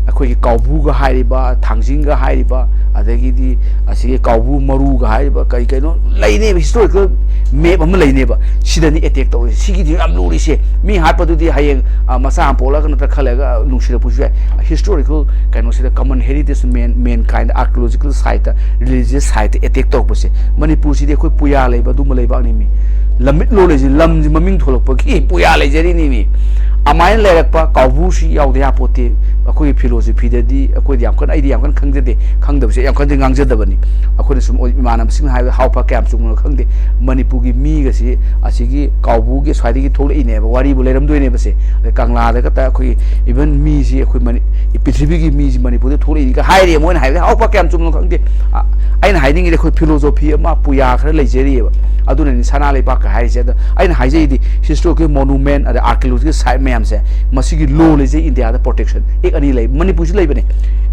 ꯑꯩꯈꯣꯏꯒꯤ ꯀꯥꯎꯕꯨꯒ ꯍꯥꯏꯔꯤꯕ, ꯊꯥꯡꯖꯤꯡꯒ ꯍꯥꯏꯔꯤꯕ, ꯑꯗꯒꯤꯗꯤ ꯑꯁꯤꯒꯤ ꯀꯥꯎꯕꯨ ꯃꯔꯨꯒ ꯍꯥꯏꯔꯤꯕ, ꯀꯔꯤ ꯀꯩꯅꯣ ꯂꯩꯅꯦꯕ, ꯍꯤꯁꯇꯣꯔꯤꯀꯦꯜ ꯃꯦꯞ ꯑꯃ ꯂꯩꯅꯦꯕ꯫ ꯁꯤꯗꯅꯤ ꯑꯦꯇꯦꯛ ꯇꯧꯔꯤꯁꯦ꯫ ꯁꯤꯒꯤꯗꯤ ꯌꯥꯝ ꯂꯨꯔꯤꯁꯦ꯫ ꯃꯤ ꯍꯥꯠꯄꯗꯨꯗꯤ ꯍꯌꯦꯡ, ꯑ, ꯃꯆꯥ ꯑꯃ ꯄꯣꯛꯂꯒ ꯅꯠꯇ꯭ꯔ ꯈꯜꯂꯒ ꯅꯨꯡꯁꯤꯔꯛꯄꯁꯨ ꯌꯥꯏ꯫ ꯍꯤꯁꯇꯣꯔꯤꯀꯦꯜ ꯀꯩꯅꯣꯁꯤꯗ, ꯀꯃꯟ ꯍꯦꯔꯤꯇꯦꯖ, ꯃꯦꯟ, ꯃꯦꯟ ꯀꯥꯏꯟꯗ, ꯑꯥꯔꯀꯤꯑꯣꯂꯣꯖꯤꯀꯦꯜ ꯁꯥꯏꯠꯇ, ꯔꯤꯂꯤꯖꯤꯌꯁ ꯁꯥꯏꯠꯇ ꯑꯦꯇꯦꯛ ꯇꯧꯔꯛꯄꯁꯦ꯫ ꯃꯅꯤꯄꯨꯔꯁꯤꯗꯤ ꯑꯩꯈꯣꯏ ꯄꯨꯌꯥ ꯂꯩꯕ ꯑꯗꯨꯝꯕ ꯂꯩꯕꯥꯛꯅꯤ ꯃꯤ꯫ ꯂꯝꯃꯤꯠꯂꯣꯟ ꯂꯩꯁꯦ, ꯂꯝꯁꯦ ꯃꯃꯤꯡ ꯊꯣꯂꯛꯄꯒꯤ ꯄꯨꯌꯥ ꯂꯩꯖꯔꯤꯅꯤ ꯃꯤ꯫ ꯑꯗꯨꯃꯥꯏꯅ ꯂꯩꯔꯛꯄ ꯀꯥꯎꯕꯨꯁꯤ ꯌꯥꯎꯗ ꯌꯥꯄꯣꯠꯇꯦ꯫ ꯑꯩꯈꯣꯏꯒꯤ ꯐꯤꯂꯣꯁꯣꯐꯤꯗꯗꯤ ꯑꯩꯈꯣꯏꯗꯤ ꯌꯥꯝ ꯀꯟꯅ, ꯑꯩꯗꯤ ꯌꯥꯝ ꯀꯟꯅ ꯈꯪꯖꯗꯦ, ꯈꯪꯗꯕꯁꯦ ꯌꯥꯝ ꯀꯟꯅꯗꯤ ꯉꯥꯡꯖꯗꯕꯅꯤ꯫ ꯑꯩꯈꯣꯏꯅ ꯁꯨꯝ ꯏꯃꯥꯟꯅꯕꯁꯤꯡꯅ ꯍꯥꯏꯕꯗ ꯍꯥꯎ ꯐ ꯀꯌꯥꯝ ꯆꯨꯝꯕꯅꯣ ꯈꯪꯗꯦ꯫ ꯃꯅꯤꯄꯨꯔꯒꯤ ꯃꯤꯒꯁꯤ ꯑꯁꯤꯒꯤ ꯀꯥꯎꯕꯨꯒꯤ ꯁ꯭ꯋꯥꯏꯗꯒꯤ ꯊꯣꯛꯂꯛꯏꯅꯦꯕ, ꯋꯥꯔꯤꯕꯨ ꯂꯩꯔꯝꯗꯣꯏꯅꯦꯕꯁꯦ꯫ ꯑꯗꯩ ꯀꯪꯂꯥꯗ ꯈꯛꯇ ꯑꯩꯈꯣꯏꯒꯤ even ꯃꯤꯁꯤ ꯑꯩꯈꯣꯏ ꯃꯅꯤ-, ꯄ꯭ꯔꯤꯊꯤꯕꯤꯒꯤ ꯃꯤꯁꯤ ꯃꯅꯤꯄꯨꯔꯗ ꯊꯣꯛꯂꯛꯏꯅꯤꯒ ꯍꯥꯏꯔꯤ꯫ ꯃꯣꯏꯅ ꯍꯥꯏꯕꯗ ꯍꯥꯎ ꯐ ꯀꯌꯥꯝ ꯆꯨꯝꯕꯅꯣ ꯈꯪꯗꯦ꯫ ꯑ, ꯑꯩꯅ ꯍꯥꯏꯅꯤꯡꯉꯤꯗꯤ ꯑꯩꯈꯣꯏ ꯐꯤꯂꯣꯁꯣꯐꯤ ꯑꯃ ꯄꯨꯌꯥ ꯈꯔ ꯂꯩꯖꯔꯤꯑꯕ꯫ ꯑꯗꯨꯅꯅꯤ ꯁꯅꯥ ꯂꯩꯕꯥꯛꯀ ꯍꯥꯏꯔꯤꯁꯦ꯫ ꯑꯗꯣ ꯑꯩꯅ ꯍꯥꯏꯖꯩꯗꯤ ꯍꯤꯁꯇꯣꯔꯤꯀꯦꯜ ꯃꯣꯅꯨꯃꯦꯟ ꯑꯗ ꯑꯥꯔꯀꯤꯑꯣꯂꯣꯖꯤꯀꯦꯜ ꯁꯥꯏꯠ ꯃꯌꯥꯝꯁꯦ, ꯃꯁꯤꯒꯤ ꯂꯣ ꯂꯩꯖꯩ ꯏꯟꯗꯤꯌꯥꯗ ꯄ꯭ꯔꯣꯇꯦꯛꯁꯟ ꯑꯦꯛ ꯑꯅꯤ ꯂꯩ꯫ ꯃꯅꯤꯄꯨꯔꯁꯨ ꯂꯩꯕꯅꯦ,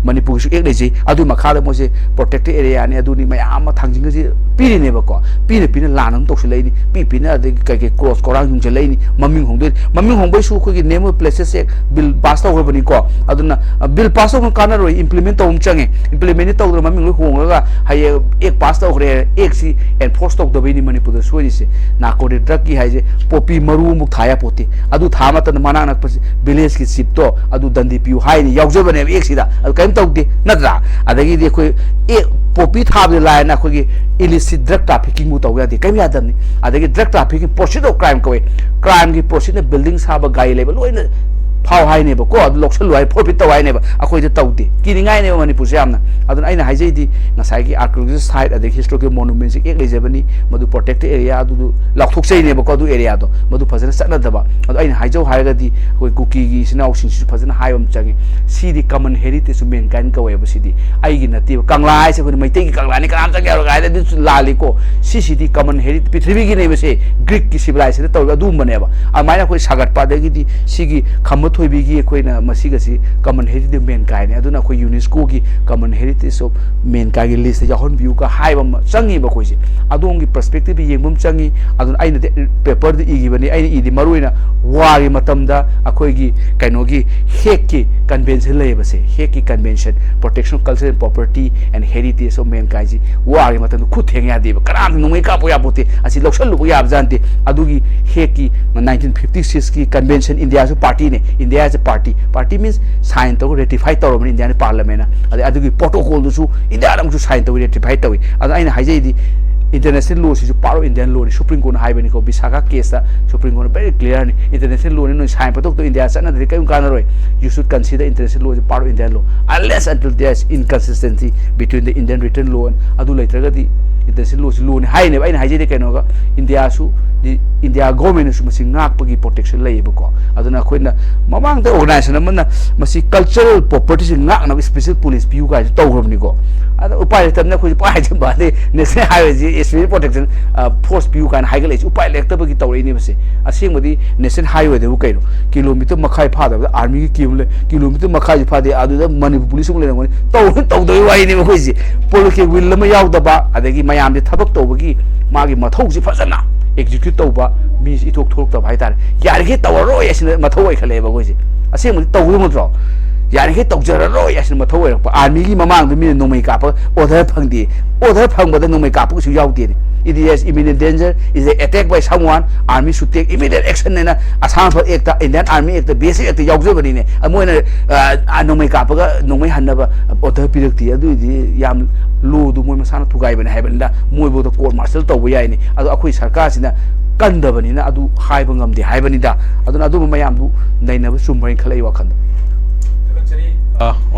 ꯃꯅꯤꯄꯨꯔꯒꯤꯁꯨ ꯑꯦꯛ ꯂꯩꯖꯩ꯫ ꯑꯗꯨꯒꯤ ꯃꯈꯥꯗ ꯃꯣꯏꯁꯦ ꯄ꯭ꯔꯣꯇꯦꯛꯇꯦꯠ ꯑꯦꯔꯤꯌꯥꯅꯤ, ꯑꯗꯨꯅꯤ, ꯃꯌꯥꯝ ꯑꯃ ꯊꯥꯡꯖꯤꯟꯒꯁꯤ ꯄꯤꯔꯤꯅꯦꯕꯀꯣ꯫ ꯄꯤꯅ ꯄꯤꯅ ꯂꯥꯟ ꯑꯗꯨꯝ ꯇꯧꯁꯤꯜꯂꯛꯏꯅꯤ, ꯄꯤ ꯄꯤꯅ ꯑꯗꯒꯤ ꯀꯩ ꯀꯩ ꯀ꯭ꯔꯣꯁ ꯀꯣꯔꯥꯡ ꯌꯨꯡꯁꯤꯜꯂꯛꯏꯅꯤ꯫ ꯃꯃꯤꯡ ꯍꯣꯡꯗꯣꯏꯅꯤ꯫ ꯃꯃꯤꯡ ꯍꯣꯡꯕꯩꯁꯨ ꯑꯩꯈꯣꯏꯒꯤ ꯅꯦꯃꯦꯜ ꯄ꯭ꯂꯦꯁꯦꯁ ꯑꯦꯛ ꯕꯤꯜ ꯄꯥꯁ ꯇꯧꯈ꯭ꯔꯕꯅꯤꯀꯣ꯫ ꯑꯗꯨꯅ, ꯑ, ꯕꯤꯜ ꯄꯥꯁ ꯇꯧꯕꯅ ꯀꯥꯟꯅꯔꯣꯏ, ꯏꯝꯄ꯭ꯂꯤꯃꯦꯟ ꯇꯧꯕ ꯑꯃ ꯆꯪꯉꯦ꯫ ꯏꯝꯄ꯭ꯂꯤꯃꯦꯟꯗꯤ ꯇꯧꯗꯅ ꯃꯃꯤꯡ ꯂꯣꯏ ꯍꯣꯡꯉꯒ ꯍꯌꯦꯡ ꯑꯦꯛ ꯄꯥꯁ ꯇꯧꯈ꯭ꯔꯦ, ꯑꯦꯛꯁꯤ ꯑꯦꯟꯐꯣꯔꯁ ꯇꯧꯗꯕꯩꯅꯤ ꯃꯅꯤꯄꯨꯔꯗ ꯁꯣꯏꯔꯤꯁꯦ꯫ ꯅꯥꯔꯀꯣꯇꯤꯛ ꯗ꯭ꯔꯒꯀꯤ ꯍꯥꯏꯁꯦ ꯄꯣꯄꯤ ꯃꯔꯨ ꯑꯃꯨꯛ ꯊꯥ ꯌꯥꯄꯣꯠꯇꯦ꯫ ꯑꯗꯨ ꯊꯥ ꯃꯇꯝꯗ ꯃꯅꯥꯛ ꯅꯛꯄ ꯚꯤꯂꯦꯖꯀꯤ ꯆꯤꯞꯇꯣ ꯑꯗꯨ ꯗꯟꯗꯤ ꯄꯤꯌꯨ ꯍꯥꯏꯅꯤ, ꯌꯥꯎꯖꯕꯅꯦꯕ ꯑꯦꯛꯁꯤꯗ꯫ ꯑꯗꯨ ꯀꯔꯤꯝ ꯇꯧꯗꯦ, ꯅꯠꯇ꯭ꯔꯥ? ꯑꯗꯒꯤꯗꯤ ꯑꯩꯈꯣꯏ ꯑꯦ, ꯄꯣꯄꯤ ꯊꯥꯕꯗꯤ ꯂꯥꯏꯅ ꯑꯩꯈꯣꯏꯒꯤ ꯏꯂꯤꯁꯤꯠ ꯗ꯭ꯔꯒ ꯇ꯭ꯔꯥꯐꯤꯀꯤꯡꯕꯨ ꯇꯧꯕ ꯌꯥꯗꯦ, ꯀꯔꯤꯝ ꯌꯥꯗꯕꯅꯤ꯫ ꯑꯗꯒꯤ ꯗ꯭ꯔꯒ ꯇ꯭ꯔꯥꯐꯤꯀꯤꯡ, ꯄ꯭ꯔꯣꯁꯤꯠ ꯑꯣꯐ ꯀ꯭ꯔꯥꯏꯝ ꯀꯧꯋꯦ꯫ ꯀ꯭ꯔꯥꯏꯝꯒꯤ ꯄ꯭ꯔꯣꯁꯤꯠꯅ ꯕꯤꯜꯗꯤꯡ ꯁꯥꯕ, ꯒꯥꯔꯤ ꯂꯩꯕ ꯂꯣꯏꯅ ꯄꯥꯎ ꯍꯥꯏꯅꯦꯕꯀꯣ, ꯑꯗꯨ ꯂꯧꯁꯜꯂꯨ ꯍꯥꯏ, ꯐꯣꯔꯐꯤꯠ ꯇꯧ ꯍꯥꯏꯅꯦꯕ꯫ ꯑꯩꯈꯣꯏꯗ ꯇꯧꯗꯦ, ꯀꯤꯅꯤꯡꯉꯥꯏꯅꯦꯕ ꯃꯅꯤꯄꯨꯔꯁꯦ ꯌꯥꯝꯅ꯫ ꯑꯗꯨꯅ ꯑꯩꯅ ꯍꯥꯏꯖꯩꯗꯤ, ꯉꯁꯥꯏꯒꯤ archaeological site ꯑꯗꯒꯤ historical monumentsꯁꯦ ꯑꯦꯛ ꯂꯩꯖꯕꯅꯤ, ꯃꯗꯨ protected area, ꯑꯗꯨꯗꯨ ꯂꯥꯎꯊꯣꯛꯆꯩꯅꯦꯕꯀꯣ, ꯑꯗꯨ areaꯗꯣ꯫ ꯃꯗꯨ ꯐꯖꯅ ꯆꯠꯅꯗꯕ꯫ ꯑꯗꯣ ꯑꯩꯅ ꯍꯥꯏꯖꯧ ꯍꯥꯏꯔꯒꯗꯤ, ꯑꯩꯈꯣꯏ ꯀꯨꯀꯤꯒꯤ ꯏꯆꯤꯟ ꯏꯅꯥꯎꯁꯤꯡꯁꯤꯁꯨ ꯐꯖꯅ ꯍꯥꯏꯕ ꯑꯃ ꯆꯪꯉꯤ꯫ ꯁꯤꯗꯤ common heritage of mankind ꯀꯧꯋꯦꯕ꯫ ꯁꯤꯗꯤ ꯑꯩꯒꯤ ꯅꯠꯇꯦꯕ꯫ ꯀꯪꯂꯥ ꯍꯥꯏꯁꯦ ꯑꯩꯈꯣꯏꯅ ꯃꯩꯇꯩꯒꯤ ꯀꯪꯂꯥꯅꯤ, ꯀꯅꯥꯝ ꯆꯪꯒꯦ ꯌꯥꯔꯣꯏ ꯍꯥꯏꯗꯤ ꯑꯗꯨꯁꯨ ꯂꯥꯜꯂꯤꯀꯣ꯫ ꯁꯤꯁꯤꯗꯤ common heritage, ꯄ꯭ꯔꯤꯊꯤꯕꯤꯒꯤꯅꯦꯕ ꯁꯦ꯫ Greekꯀꯤ civilization ꯇꯧꯔꯒ ꯑꯗꯨꯒꯨꯝꯕꯅꯦꯕ꯫ ꯑꯗꯨꯃꯥꯏꯅ ꯑꯩꯈꯣꯏ ꯁꯥꯒꯠꯄ, ꯑꯗꯒꯤꯗꯤ ꯁꯤꯒꯤ ꯈꯝꯕ ꯊꯣꯏꯕꯤꯒꯤ ꯑꯩꯈꯣꯏꯅ ꯃꯁꯤꯒꯁꯤ common heritage of mankindꯅꯤ꯫ ꯑꯗꯨꯅ ꯑꯩꯈꯣꯏ UNESCOꯒꯤ common heritage of mankindꯒꯤ listꯇ ꯌꯥꯎꯍꯟꯕꯤꯌꯨꯒ ꯍꯥꯏꯕ ꯑꯃ ꯆꯪꯉꯤꯕ ꯑꯩꯈꯣꯏꯁꯦ꯫ ꯑꯗꯣꯝꯒꯤ perspective ꯌꯦꯡꯕ ꯑꯃ ꯆꯪꯉꯤ꯫ ꯑꯗꯨꯅ ꯑꯩꯅꯗꯤ paperꯗ ꯏꯈꯤꯕꯅꯤ꯫ ꯑꯩꯅ ꯏꯗꯤ ꯃꯔꯨꯑꯣꯏꯅ warꯒꯤ ꯃꯇꯝꯗ ꯑꯩꯈꯣꯏꯒꯤ ꯀꯩꯅꯣꯒꯤ Hagueꯀꯤ convention ꯂꯩꯌꯦꯕꯁꯦ, Hagueꯀꯤ convention, protection of culture and property and heritage of mankindꯁꯤ warꯒꯤ ꯃꯇꯝꯗ ꯈꯨꯠ ꯊꯦꯡ ꯌꯥꯗꯦꯕ꯫ ꯀꯅꯥꯝꯇ ꯅꯣꯡꯃꯩ ꯀꯥꯞꯄ ꯌꯥꯄꯣꯠꯇꯦ꯫ ꯑꯁꯤ ꯂꯧꯁꯜꯂꯨꯕ ꯌꯥꯕꯖꯥꯠ ꯅꯠꯇꯦ꯫ ꯑꯗꯨꯒꯤ Hagueꯀꯤ nineteen fifty sixꯀꯤ convention, ꯏꯟꯗꯤꯌꯥꯁꯨ partyꯅꯦ, India is a party, party means sign ꯇꯧꯔꯒ ratify ꯇꯧꯔꯕꯅꯤ ꯏꯟꯗꯤꯌꯥꯅ parliamentꯅ꯫ ꯑꯗꯩ ꯑꯗꯨꯒꯤ protocolꯗꯨꯁꯨ ꯏꯟꯗꯤꯌꯥꯅ ꯑꯃꯨꯛꯁꯨ sign ꯇꯧꯏ, ratify ꯇꯧꯏ꯫ ꯑꯗꯣ ꯑꯩꯅ ꯍꯥꯏꯖꯩꯗꯤ, international lawꯁꯤꯁꯨ part of Indian lawꯅꯤ꯫ Supreme Courtꯅ ꯍꯥꯏꯕꯅꯤꯀꯣ, ꯚꯤꯁꯥꯈꯥ caseꯇ Supreme Courtꯅ very clearꯅꯤ, international lawꯅꯤ, ꯅꯣꯏ sign ꯐꯠꯇꯣꯛꯇꯣ ꯏꯟꯗꯤꯌꯥ ꯆꯠꯅꯗ꯭ꯔꯗꯤ ꯀꯔꯤꯝ ꯀꯥꯟꯅꯔꯣꯏ꯫ You should consider international law as part of Indian law unless until there is inconsistency between the Indian written law and, ꯑꯗꯨ ꯂꯩꯇ꯭ꯔꯒꯗꯤ international lawꯁꯤ lawꯅꯤ ꯍꯥꯏꯅꯦꯕ꯫ ꯑꯩꯅ ꯍꯥꯏꯖꯩꯗꯤ ꯀꯩꯅꯣꯒ, ꯏꯟꯗꯤꯌꯥꯁꯨ, India governmentꯅꯁꯨ ꯃꯁꯤ ꯉꯥꯛꯄꯒꯤ protection ꯂꯩꯌꯦꯕꯀꯣ꯫ ꯑꯗꯨꯅ ꯑꯩꯈꯣꯏꯅ ꯃꯃꯥꯡꯗ organization ꯑꯃꯅ ꯃꯁꯤ cultural propertyꯁꯤ ꯉꯥꯛꯅꯕ special police ꯄꯤꯌꯨ ꯀꯥꯏꯁꯨ ꯇꯧꯈ꯭ꯔꯕꯅꯤꯀꯣ꯫ ꯑꯗ ꯎꯄꯥꯏ ꯂꯩꯇꯕꯅꯤꯅ ꯑꯩꯈꯣꯏꯁꯨ ꯄꯥꯏ ꯍꯥꯏꯖꯕ ꯋꯥꯅꯤ, national highwayꯁꯤ special protection force ꯄꯤꯌꯨ ꯀꯥꯏꯅ ꯍꯥꯏꯒꯠꯂꯛꯏꯁꯦ ꯎꯄꯥꯏ ꯂꯩꯔꯛꯇꯕꯒꯤ ꯇꯧꯔꯛꯏꯅꯦꯕꯁꯦ꯫ ꯑꯁꯦꯡꯕꯗꯤ national highwayꯗꯕꯨ ꯀꯩꯅꯣ, kilometre ꯃꯈꯥꯏ ꯐꯥꯗꯕꯗ armyꯒꯤ camp ꯂꯩ, kilometre ꯃꯈꯥꯏꯁꯨ ꯐꯥꯗꯦ, ꯑꯗꯨꯗ ꯃꯅꯤꯄꯨꯔ police ꯑꯃꯨꯛ ꯂꯩꯔꯝꯒꯅꯤ꯫ ꯇꯧ-, ꯇꯧꯗꯕꯩ ꯋꯥꯔꯤꯅꯦꯕ ꯑꯩꯈꯣꯏꯁꯦ꯫ Political will ꯑꯃ ꯌꯥꯎꯗꯕ, ꯑꯗꯒꯤ ꯃꯌꯥꯝꯁꯦ ꯊꯕꯛ ꯇꯧꯕꯒꯤ ꯃꯥꯒꯤ ꯃꯊꯧꯁꯤ ꯐꯖꯅ execute ꯇꯧꯕ ꯃꯤꯁꯤ ꯏꯊꯣꯛ ꯊꯣꯛꯂꯛꯇꯕ ꯍꯥꯏꯇꯥꯔꯦ꯫ ꯌꯥꯔꯤꯈꯩ ꯇꯧꯔꯔꯣꯏ ꯑꯁꯤꯅ ꯃꯊꯧ ꯑꯣꯏꯈꯠꯂꯛꯑꯦꯕ ꯑꯩꯈꯣꯏꯁꯦ꯫ ꯑꯁꯦꯡꯕꯗꯤ ꯇꯧꯒꯗꯧ ꯅꯠꯇ꯭ꯔꯣ? ꯌꯥꯔꯤꯈꯩ ꯇꯧꯖꯔꯔꯣꯏ ꯑꯁꯤꯅ ꯃꯊꯧ ꯑꯣꯏꯔꯛꯄ꯫ Armyꯒꯤ ꯃꯃꯥꯡꯗ ꯃꯤꯅ ꯅꯣꯡꯃꯩ ꯀꯥꯞꯄ order ꯐꯪꯗꯦ, order ꯐꯪꯕꯗ ꯅꯣꯡꯃꯩ ꯀꯥꯞꯄ ꯀꯩꯁꯨ ꯌꯥꯎꯗꯦꯅꯦ꯫ It is imminent danger, is a attack by someone, army should take immediate action ꯍꯥꯏꯅ Assam rifle act, Indian army act, B S F act ꯌꯥꯎꯖꯕꯅꯤꯅꯦ꯫ ꯃꯣꯏꯅ ꯑ, ꯅꯣꯡꯃꯩ ꯀꯥꯞꯄꯒ ꯅꯣꯡꯃꯩ ꯍꯟꯅꯕ ꯑꯣꯔꯗꯔ ꯄꯤꯔꯛꯇꯦ꯫ ꯑꯗꯨꯏꯗꯤ ꯌꯥꯝ ꯂꯣꯗꯨ ꯃꯣꯏ ꯃꯁꯥꯅ ꯊꯨꯒꯥꯏꯕꯅꯦ ꯍꯥꯏꯕꯅꯤꯗ꯫ ꯃꯣꯏꯕꯨꯗ ꯀꯣꯔꯠ ꯃꯥꯔꯁꯦꯜ ꯇꯧꯕ ꯌꯥꯏꯅꯦ꯫ ꯑꯗꯣ ꯑꯩꯈꯣꯏ ꯁꯔꯀꯥꯔꯁꯤꯅ ꯀꯟꯗꯕꯅꯤꯅ ꯑꯗꯨ ꯍꯥꯏꯕ ꯉꯝꯗꯦ ꯍꯥꯏꯕꯅꯤꯗ꯫ ꯑꯗꯨꯅ ꯑꯗꯨꯝꯕ ꯃꯌꯥꯝꯗꯨ ꯅꯩꯅꯕ ꯆꯨꯝꯕ꯭ꯔꯥ ꯍꯥꯏꯅ ꯈꯜꯂꯦ ꯑꯩ ꯋꯥꯈꯜꯗ꯫ ꯑ,